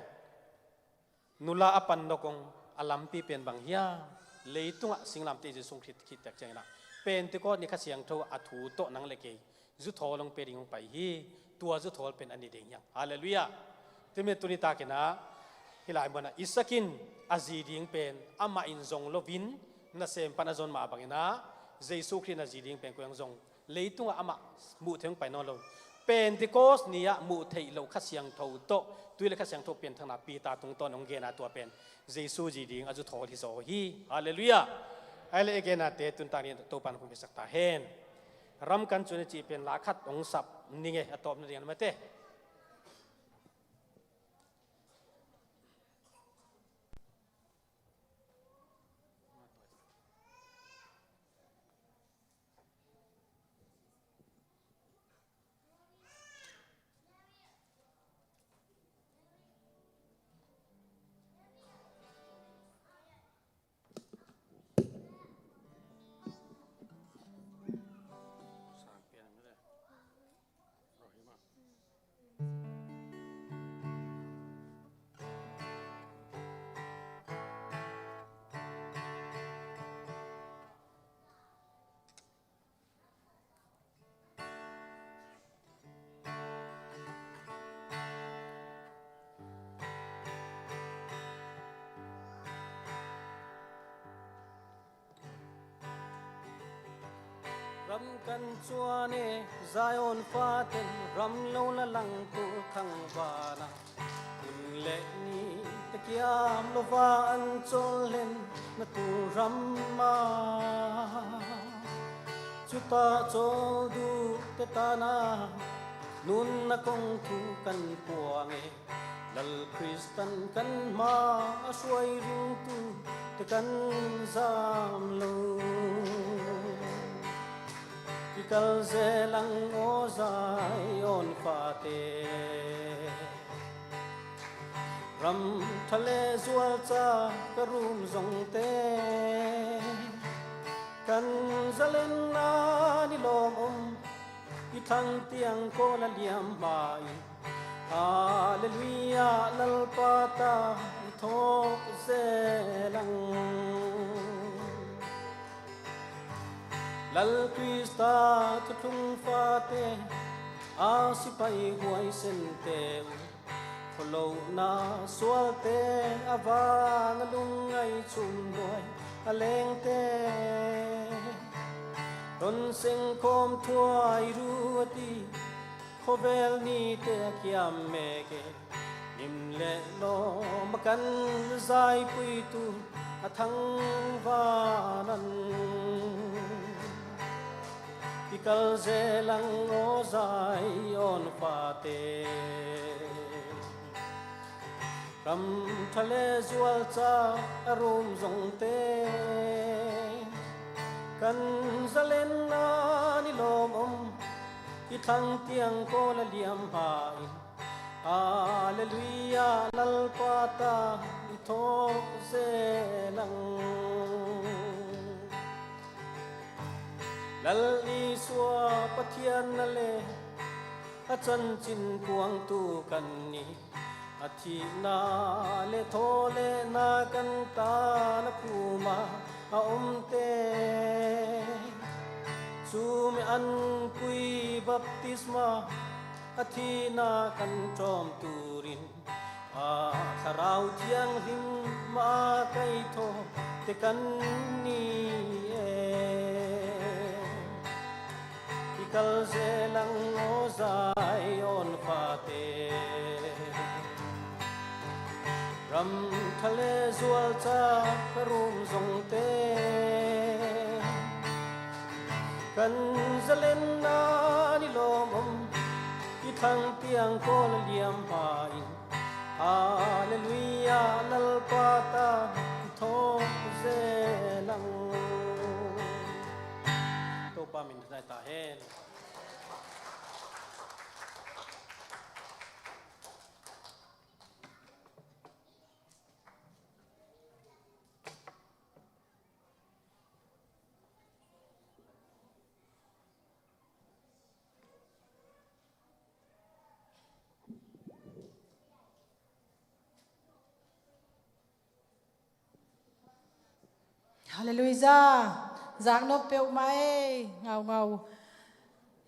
nula a pan nawk hong a lampi pen bang hiam? Leitungah singlamteh Jesu hong khit khit tak ciangin ah Pentecost ni Kha Siangtho a thu tawh nang le kei zuthawl hong pia ding hong pai hi. Tua zuthawl pen a ni ding hiam? Halleluiah. Timi tuni takin ah hih lai munah Isak in a zi ding pen amah in zong loin nasem pan a zon mah bangin ah Jesu Khrist in a zi ding pen koi ang zong leitungah amah muh theih hong pai nawn lo. Pentecost ni-ah muh theih loh Kha Siangtho tawh, tui le Kha Siangtho pianthakna Peter tungtawn hong gen a, tua pen Jesu zi ding a zuthawl hi zaw hi. Halleluiah. Ai le i gen a te tun tak ni Topa'n hong piaksak ta hen. Ram kan cuan hi cih pen la khat hong sap ning e, a tawpna ding a mate. Ram kan cuan e, Zion faten ram lo na langkul thangvana. Hun le ni takiam lova an col len na tu ram ma. Cuta col duk te tana nun na kong thu kan puang e. Lal Khristan kan ma a suai ringtu te kan zam lo. I kal zelang aw Zion fate. Ram thale zualca ka rum zongte. Kan zalenna ni lawm om i thang tiang kawl a liam ma i. Halleluiah, Lalpa ta i thawk zelang. Lal Krista thuthlung fate, a sipai huaisente uh, khualohna sualte a vang a lungngai chumnuai a lengte. Tonseng khawm thuai ruati, khawvel nite a kiam meke. Nim le lawm a kan zaipuitu a thangvanan. I kal zelang aw Zion fate. Ram thale zualca a rum zongte. Kan zalenna ni lawm om i thang tiang kawl a liam ma in. Halleluiah, Lalpa ta i thawk zelang. Lal Isua Pathian na le a chanchin kuangtu kan ni. A thihna le thawlehna kan tan a phuma a omte. Cumi an pui baptisma a thihna kan ṭawm turin a Thlarau Thianghlim a kaithaw te kan ni e. I kal zelang aw Zion fate. Lam tha le zualca ka rum zongte, kan zalenna ni lawm om, i thang piang kawl a liam pha in, Halleluia, Lalpa ta thaw zel ang. Topa min thanai ta hen. Halleluia. Zaknop peuhmah ei, ngaungau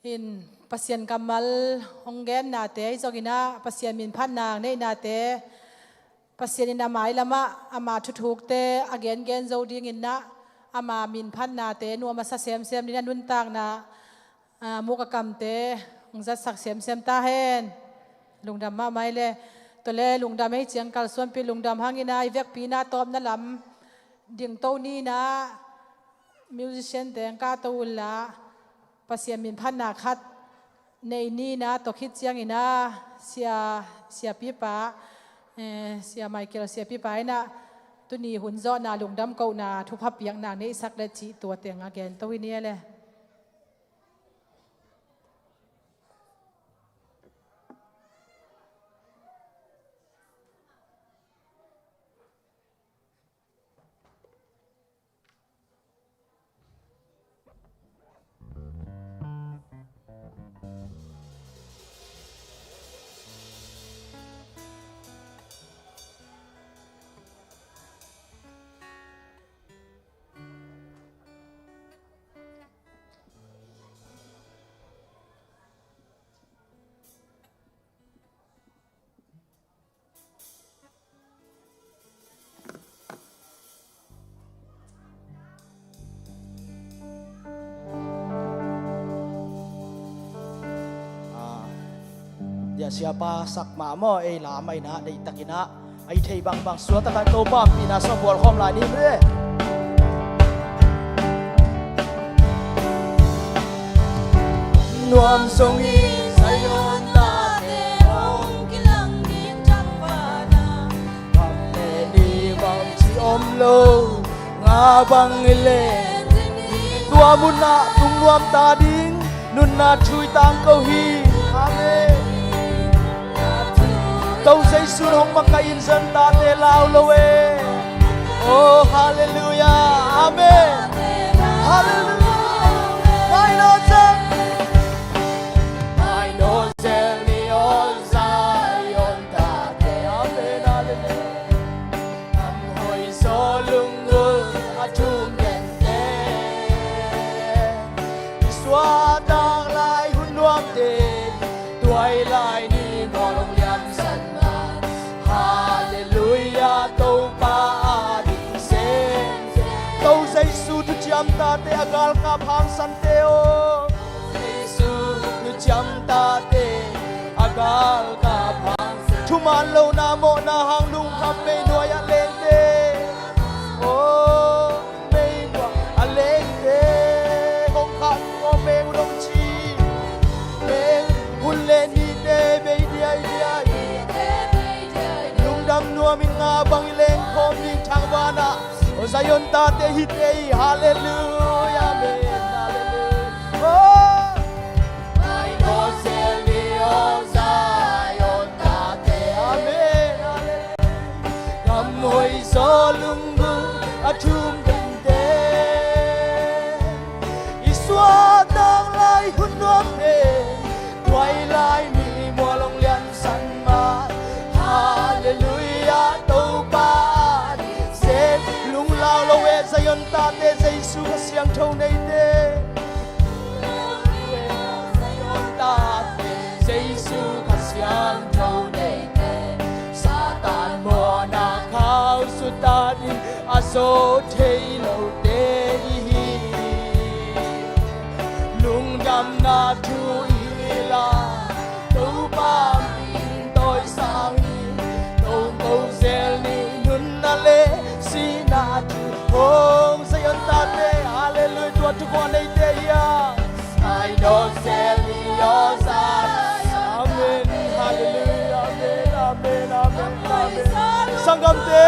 in Pasian kammal hong gennate ahi zongin ah, Pasian min phatna hong neihnate, Pasian in a mai lamah ama thuthukte a gengen zo dingin ah, ama min phatnate nuam a sa semsem dingin a nuntakna, a muk a kamte hong zatsak semsem ta hen. Lungdam mahmah ei le. Tua le lungdam ei ciang kalsuanpih lungdam hangin ah, i vekpi-in ah tawpna lam dingto ni-in ah, musician-te hong kahto unla, Pasian min phatna khat nei ni-in ah, tua khit ciangin ah sia, siapipa, eh, sia Michael siapipa in ah tuni hun zawhna lungdam kohna thupha piakna neihsak le cih tua teng a gento hi ni e le. Ah, dia siapa sak mah maw, ei la mah in ah, deihtakin ah, a i theih bangbang suaktakin Topa ompihna sawm bual khawm lai ni ve. Nuam zong hi Zion tate hong kilang ding thangvahna. Gam le ni bang ci om lo, nga bang i leng ding hi. Tua munah tung nuam ta ding nunna thu i tangko hi. Amen. To Jesu hong makaih in Zion tate lau lo e. Oh, halleluia. Amen. Halleluia. Mai lo Zion. Mai lo Zion ni aw Zion tate. Amen. Halleluia. Gam hoih zaw lunggulh a thum dente. I suahtak lai hun nuamte, tuailai ni mual hong liansan lai. Halleluia, Topa ading sem. To Jesu thuciam tate a galkap hangsante aw. Jesu thuciam tate a galkap hang. Thuman lohna mawhna hang lungkham mei nuai a lengte. Oh, mei nuai a lengte. Hong khah aw mei uh dong ci. Mei hun le nite bei diaidiai. Lungdam nuam in nga bang i leng khawm ding thangvahna. Oh, Zion tate hi tei. Halleluia. Amen. Halleluia. Oh. Mai lo Zion ni aw Zion tate. Amen. Halleluia. Gam hoih zaw lunggulh a thum dente. I suahtak lai hun nuamte, tuailai ni mual hong liansan mah. Halleluia, Topa ading sem. Lunglau lo e Zion tate, Jesu Kha Siangtho neite. Zion tate, Jesu Kha Siangtho neite. Satan mawhna khauh suk ta ding a zo thei lote i hi. Lungdamna thu i la, Topa min tawisang hi. Tongko zel ni Thukhun a neite hi a. Amen. Halleluiah. Amen, amen, amen, amen. Sanggamte,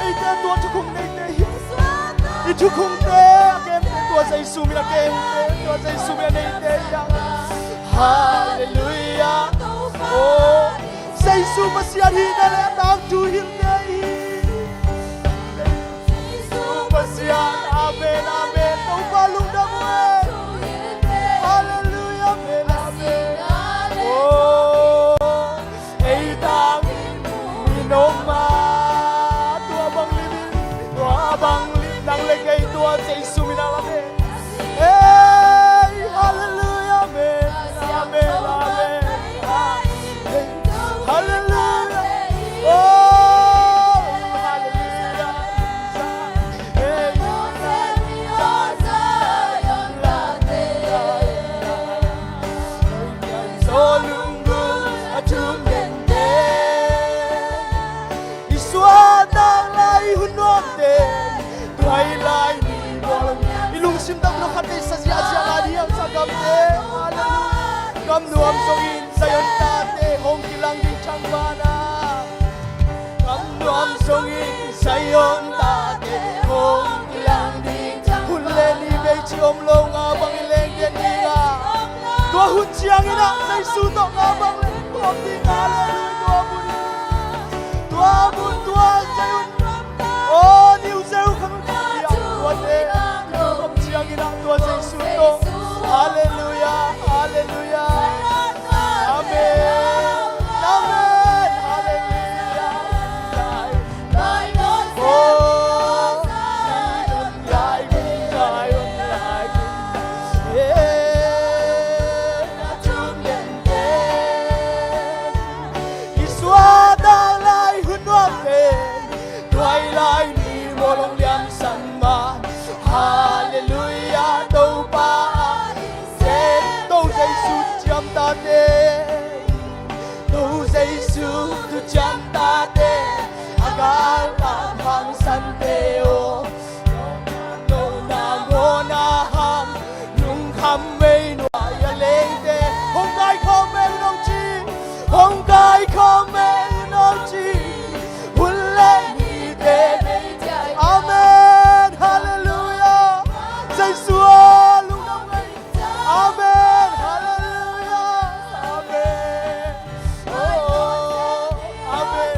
eite tua thukhun neite hi. I thukhunte a kemte tua Jesu min a kemte, tua Jesu min a neite hi a. Halleluiah. Oh, Jesu Pasian hihna le a tangthu hilhte hi. Jesu Pasian, amen, amen. Topa lungdam uh e. Halleluiah, amen, amen. Oh, ei tang in om a, tua bang lim in, tua bang lim nang le kei tua Jesu min a lam e. Hey, halleluiah, amen, amen, amen. Halleluiah. Oh, halleluiah. Hey, i suahtak lai hun nuamte, tua i lai ni bawlung. I lungsim tawh khat nei sa ziahziah lai ding hiam sanggamte. Halleluiah. Gam nuam zongin Zion tate hong kilang ding thang banah. Gam nuam zongin Zion tate hong kilang ding thang. Hun le ni bei ci om lo nga bang i leng den ding a. Tua hun ciangin ah Jesu tawh nga bang leng kawm ding. Halleluiah. Tua hun, tua hun, tua Zion. Oh, New Jerusalem, tua te, tua ciangin ah tua Jesu tawh. Halleluiah, halleluiah. Amen, amen, halleluiah. Oh, i suahtak lai hun nuamte, tua i lai ni bawlung liamsan ma. Halleluiah, Topa a, to Jesu ciamtate, to Jesu tu ciamtate, a galkap hangsante aw. Nona, nona ham, lungkham mei nuai a lengte, hong kaikhawm mei un hong ci, hong kaikhawm mei un hong ci, hun le nite. Amen, halleluiah. Jesu aw, lungdam ngai. Amen, halleluiah. Amen. Oh, amen.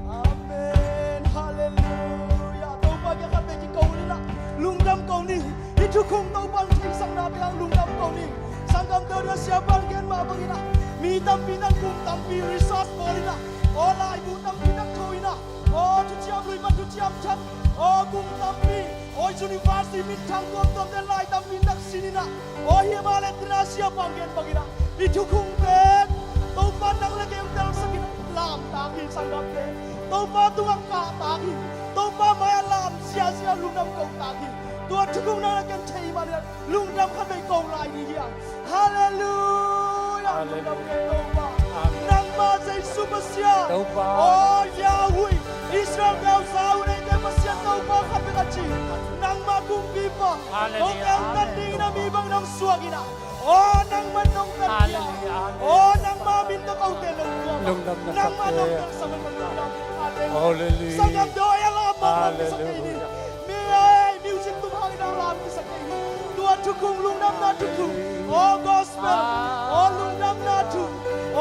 Amen. Halleluiah. Topa kiang khat vei kiko ni in ah, lungdam ko ni. Hih thukhun Topa in theisak nate hang lungdam ko ni. Sanggamte uh, sia pang gen mah bangin ah, mi tampi in ah kum tampi research bawl in ah, aw laibu tampi in ah tho in ah, aw thuciam lui pan thuciam thak, aw kum tampi, aw university minthang tuamtuamte lai tampi in ah sin in ah, aw hih mah leh tena sia pang gen bangin ah, hih thukhunte Topa nang le kei hong telsak in ah, lamtak hi sanggamte. Topa tungah kahtak hi. Topa mai-ah lam siasia lungdam kotak hi. Tua thukhun nang le ken thei mah leh lungdam khat vei ko lai ni hi hang. Halleluiah. Halleluiah. Lungdam kei Topa. Amen. Nangmah Jesu Pasian. Topa. Aw Yahweh, Israel-te uh za uh neite Pasian Topa khat vei ka ci. Nangmah kumpipa. Halleluiah. Kong eltat ding in ah mi bang nang suak in ah. Aw nangmah nong tel hi hang. Halleluiah. Aw nangmah min tawh kote nong tuam. Lungdam na sak e. Nangmah nong tel sa man lungdam. Halleluiah. Halleluiah. Sanggamte uh, a lam mah lam kisak kei ni. Halleluiah. Mi ei, music tum hangin a lam kisak kei ni. Tua thukhun lungdamna thukhun. Aw gospel. Aw lungdamna thu.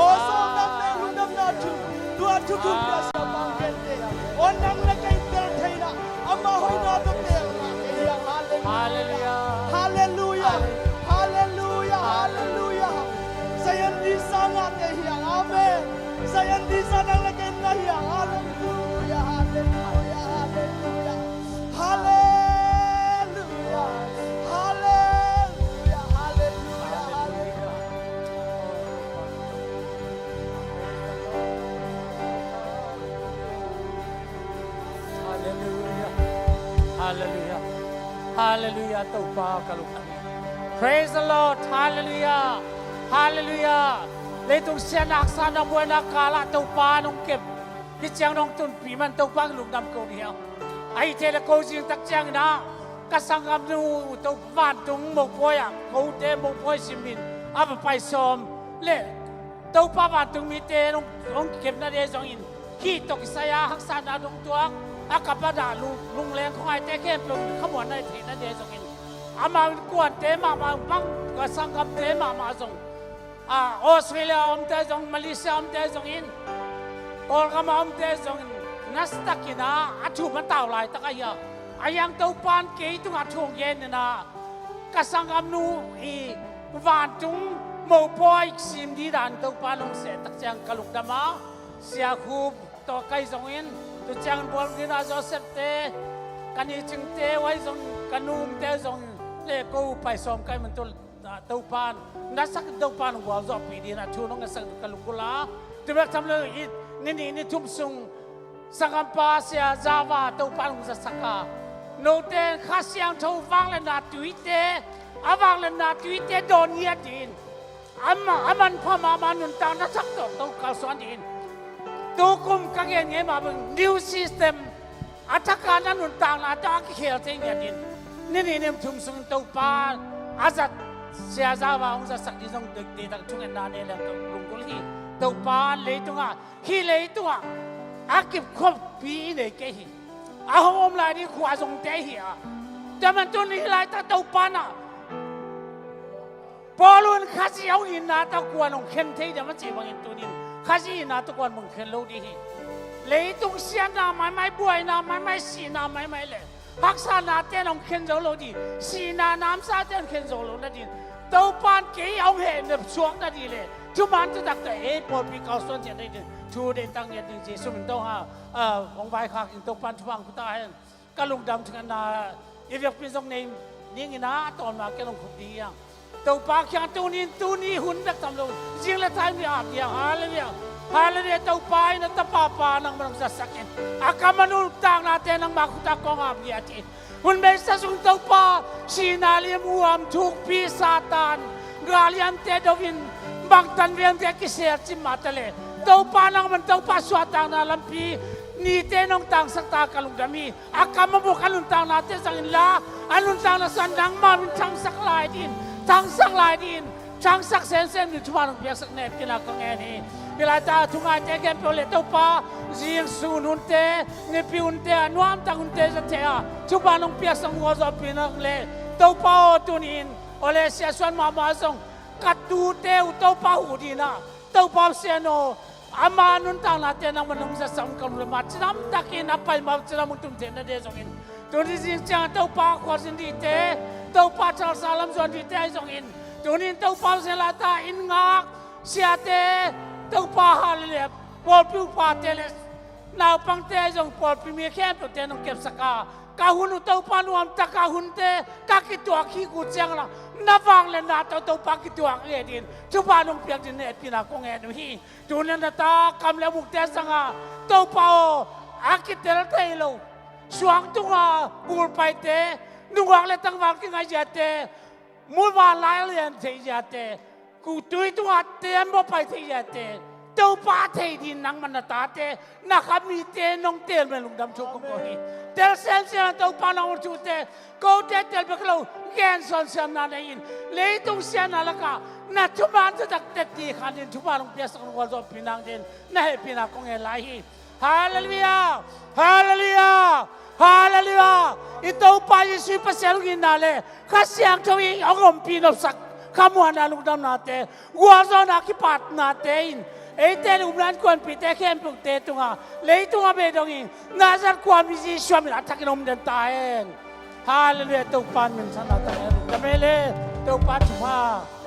Aw sawltakna lungdamna thu. Tua thukhun tua sia pang gente. Aw nang le kei tel theihna, amah hoihna tawh telna kei hi hang. Halleluiah. Halleluiah. Halleluiah. Halleluiah. Zion disa ngahte hi hang. Amen. Zion disa nang le kei ngah hi hang. Halleluiah. Halleluiah. Halleluiah. Halleluiah. Halleluiah. Halleluiah. Halleluiah. Halleluiah. Halleluiah. Halleluiah. Topa ka lungdam hi. Praise the Lord. Halleluiah. Halleluiah. Leitung siatna, haksatna, buaina kalah Topa nong kep. Hih ciang nong tunpih man Topa ka lungdam ko ni hi hang. Ahih kei leh ko zing tak ciangin ah ka sanggamnu Topa vantung mopawi ah, kote mopawi simin a va pai sawm leh Topa vantung mite nong, nong kikepna ding zongin, hih tawh kisai-a haksatna dong tuak, a kap a dah lung, lungleng khuangaite khempeuh khamuanna i theihna ding zongin, amau innkuante mahmah bang, ka sanggamte mahmah zong, a, Australia a omte zong, Malaysia a omte zongin, Kawlgam a omte zongin, nasatakin ah a thum a tau laitak ahi a, ahi hang Topa in kei tungah thu hong genin ah, ka sanggamnu i vantung mopawi sim ding dan Topa in hong seh tak ciang ka lungdam a, Sia Khup tawh ka hih zongin, tu ciangin bual ding ah Joseph-te, ka nicingte uh ahi zong, ka nu Umte zong le ko uh pai sawm ka hih man tu, Topa in na sak, Topa in hong gualzawhpih ding a thu nong ngetsak ka lunggulh a, tu bek tham lo in, ni nih ni thum sung sanggampa Sia Zava Topa in hong zatsak a, note in Kha Siangtho vangliatna tuite, a vangliatna tuite dawn ngiat dingin, a ma-, a manpha mahmah nuntakna thak tawh to kalsuan dingin, tukum ka gen ngei mah bang new system, a thak a na nuntakna tawh a kikhel thei ngiat dingin, ni nih ni thum sung Topa a zat Sia Zava hong zatsak ding zong deihtak thungetna nei leng ka lunggulh hi. Topa in leitungah, hih leitungah a kipkhuapi i nei kei hi. A hong om lai ding khua zongte hi a, tua man tun hih laitak Topa in ah Paul in Khazih hong itna tawh kua'n hong khen thei diam a cih bangin tunin Khazih itna tawh kua'n hong khen lo ding hi. Leitung siatna maimai, buaina maimai, sihna maimai le haksatnate in hong khen zo lo ding, sihna namsate in hong khen zo lo nading, Topa in kei hong hehnem suak nading le thuman thutak tawh ei pawlpi kalsuan ciat nading thu deihtak ngiat ding Jesu min tawh hong, a, hong vaikhak in Topa in thupha hong pia ta hen. Ka lungdam thungetna i biakpi zong nei ning in ah, a tawpna ken hong khup ding hi hang. Topa kiang tuni in, tuni hun bek tham lo, zing le thai mi ap ding hi hang. Halleluiah. Halleluiah. Topa in a tapa pa nangmah hong zatsak in, a kam a nuntaknate nangmah khut ah kong ap ding hi, a ci. Hun beisa sung Topa, sihna lim, huam, thukpi, Satan, gal liante do in, bangtan vialte kisel cim mah ta le, Topa nangmah in Topa suahtakna lampi nite nong tangsak ta ka lungdam hi. A kam a buk a nuntaknate zang inla, a nuntakna sungah nangmah min thangsak lai dingin, thangsak lai dingin, thangsak semsem dingin thupha nong piaksak na hehpihna ka ngen hi. Hih laitak a thungaite khempeuh le Topa, zing sun hunte, nipi hunte, a nuamtak hunte za thei a, thupha nong piaksak, gualzawhpihna le Topa aw, tuni-in aw le, siasuan mahmah zong ka tute uh Topa huh dingin ah, Topa Pasian aw, ama nuntaknate nangmah nong zatsak un ka lungdam a, cidamtakin a pai ma cidam hong tun theihna ding zongin, tuni zing ciang Topa khualzin dingte, Topa thalsa lam zuan dingte ahi zongin, tuni-in Topa Pasian, laitak inn ngak siate, Topa, hallelujah, pawlpi upate le naupangte ahi zong, pawlpi mi khempeuhte nong kepsak a, ka hun uh Topa nuamtak a, hunte ka kituak khit uh ciang la, na vangliatna tawh Topa kituak ngei dingin thupha nong piak dingin na hehpihna kong ngen uh hi. Tuni-in na ta kam le a bukte sangah Topa aw, a kitel thei lo, suang tunga bulpaite, nungak le tangval kingaih ziate, muvanlai a lian thei ziate, tui tungah teembaw pai thei ziate, Topa thei dingin nangmah na tate, na kha mite nong teel mah lungdam thu kong ko hi. Tel semsem a Topa nong thute, kote tel bek lo, gen sawnsiamna nei-in, leitung siatna lakah na thuman thutak teci khan dingin thupha nong piaksak, nong gualzawhpih nang dingin na hehpihna kong ngen lai hi. Hallelujah! Hallelujah! Hallelujah! I Topa Jesuh Pasian hong itna le Kha Siangtho in hong ompih nopsak khamuanna, lungdamnate, gualzawhna, kipatnate in eite le upna innkuanpihte khempeuhte tungah, leitung a beidongin, Nazareth khuami Jesuh min a thakin om den ta hen. Hallelujah! Topa in minthanna tang hen. Lungdam ei le, Topa thupha.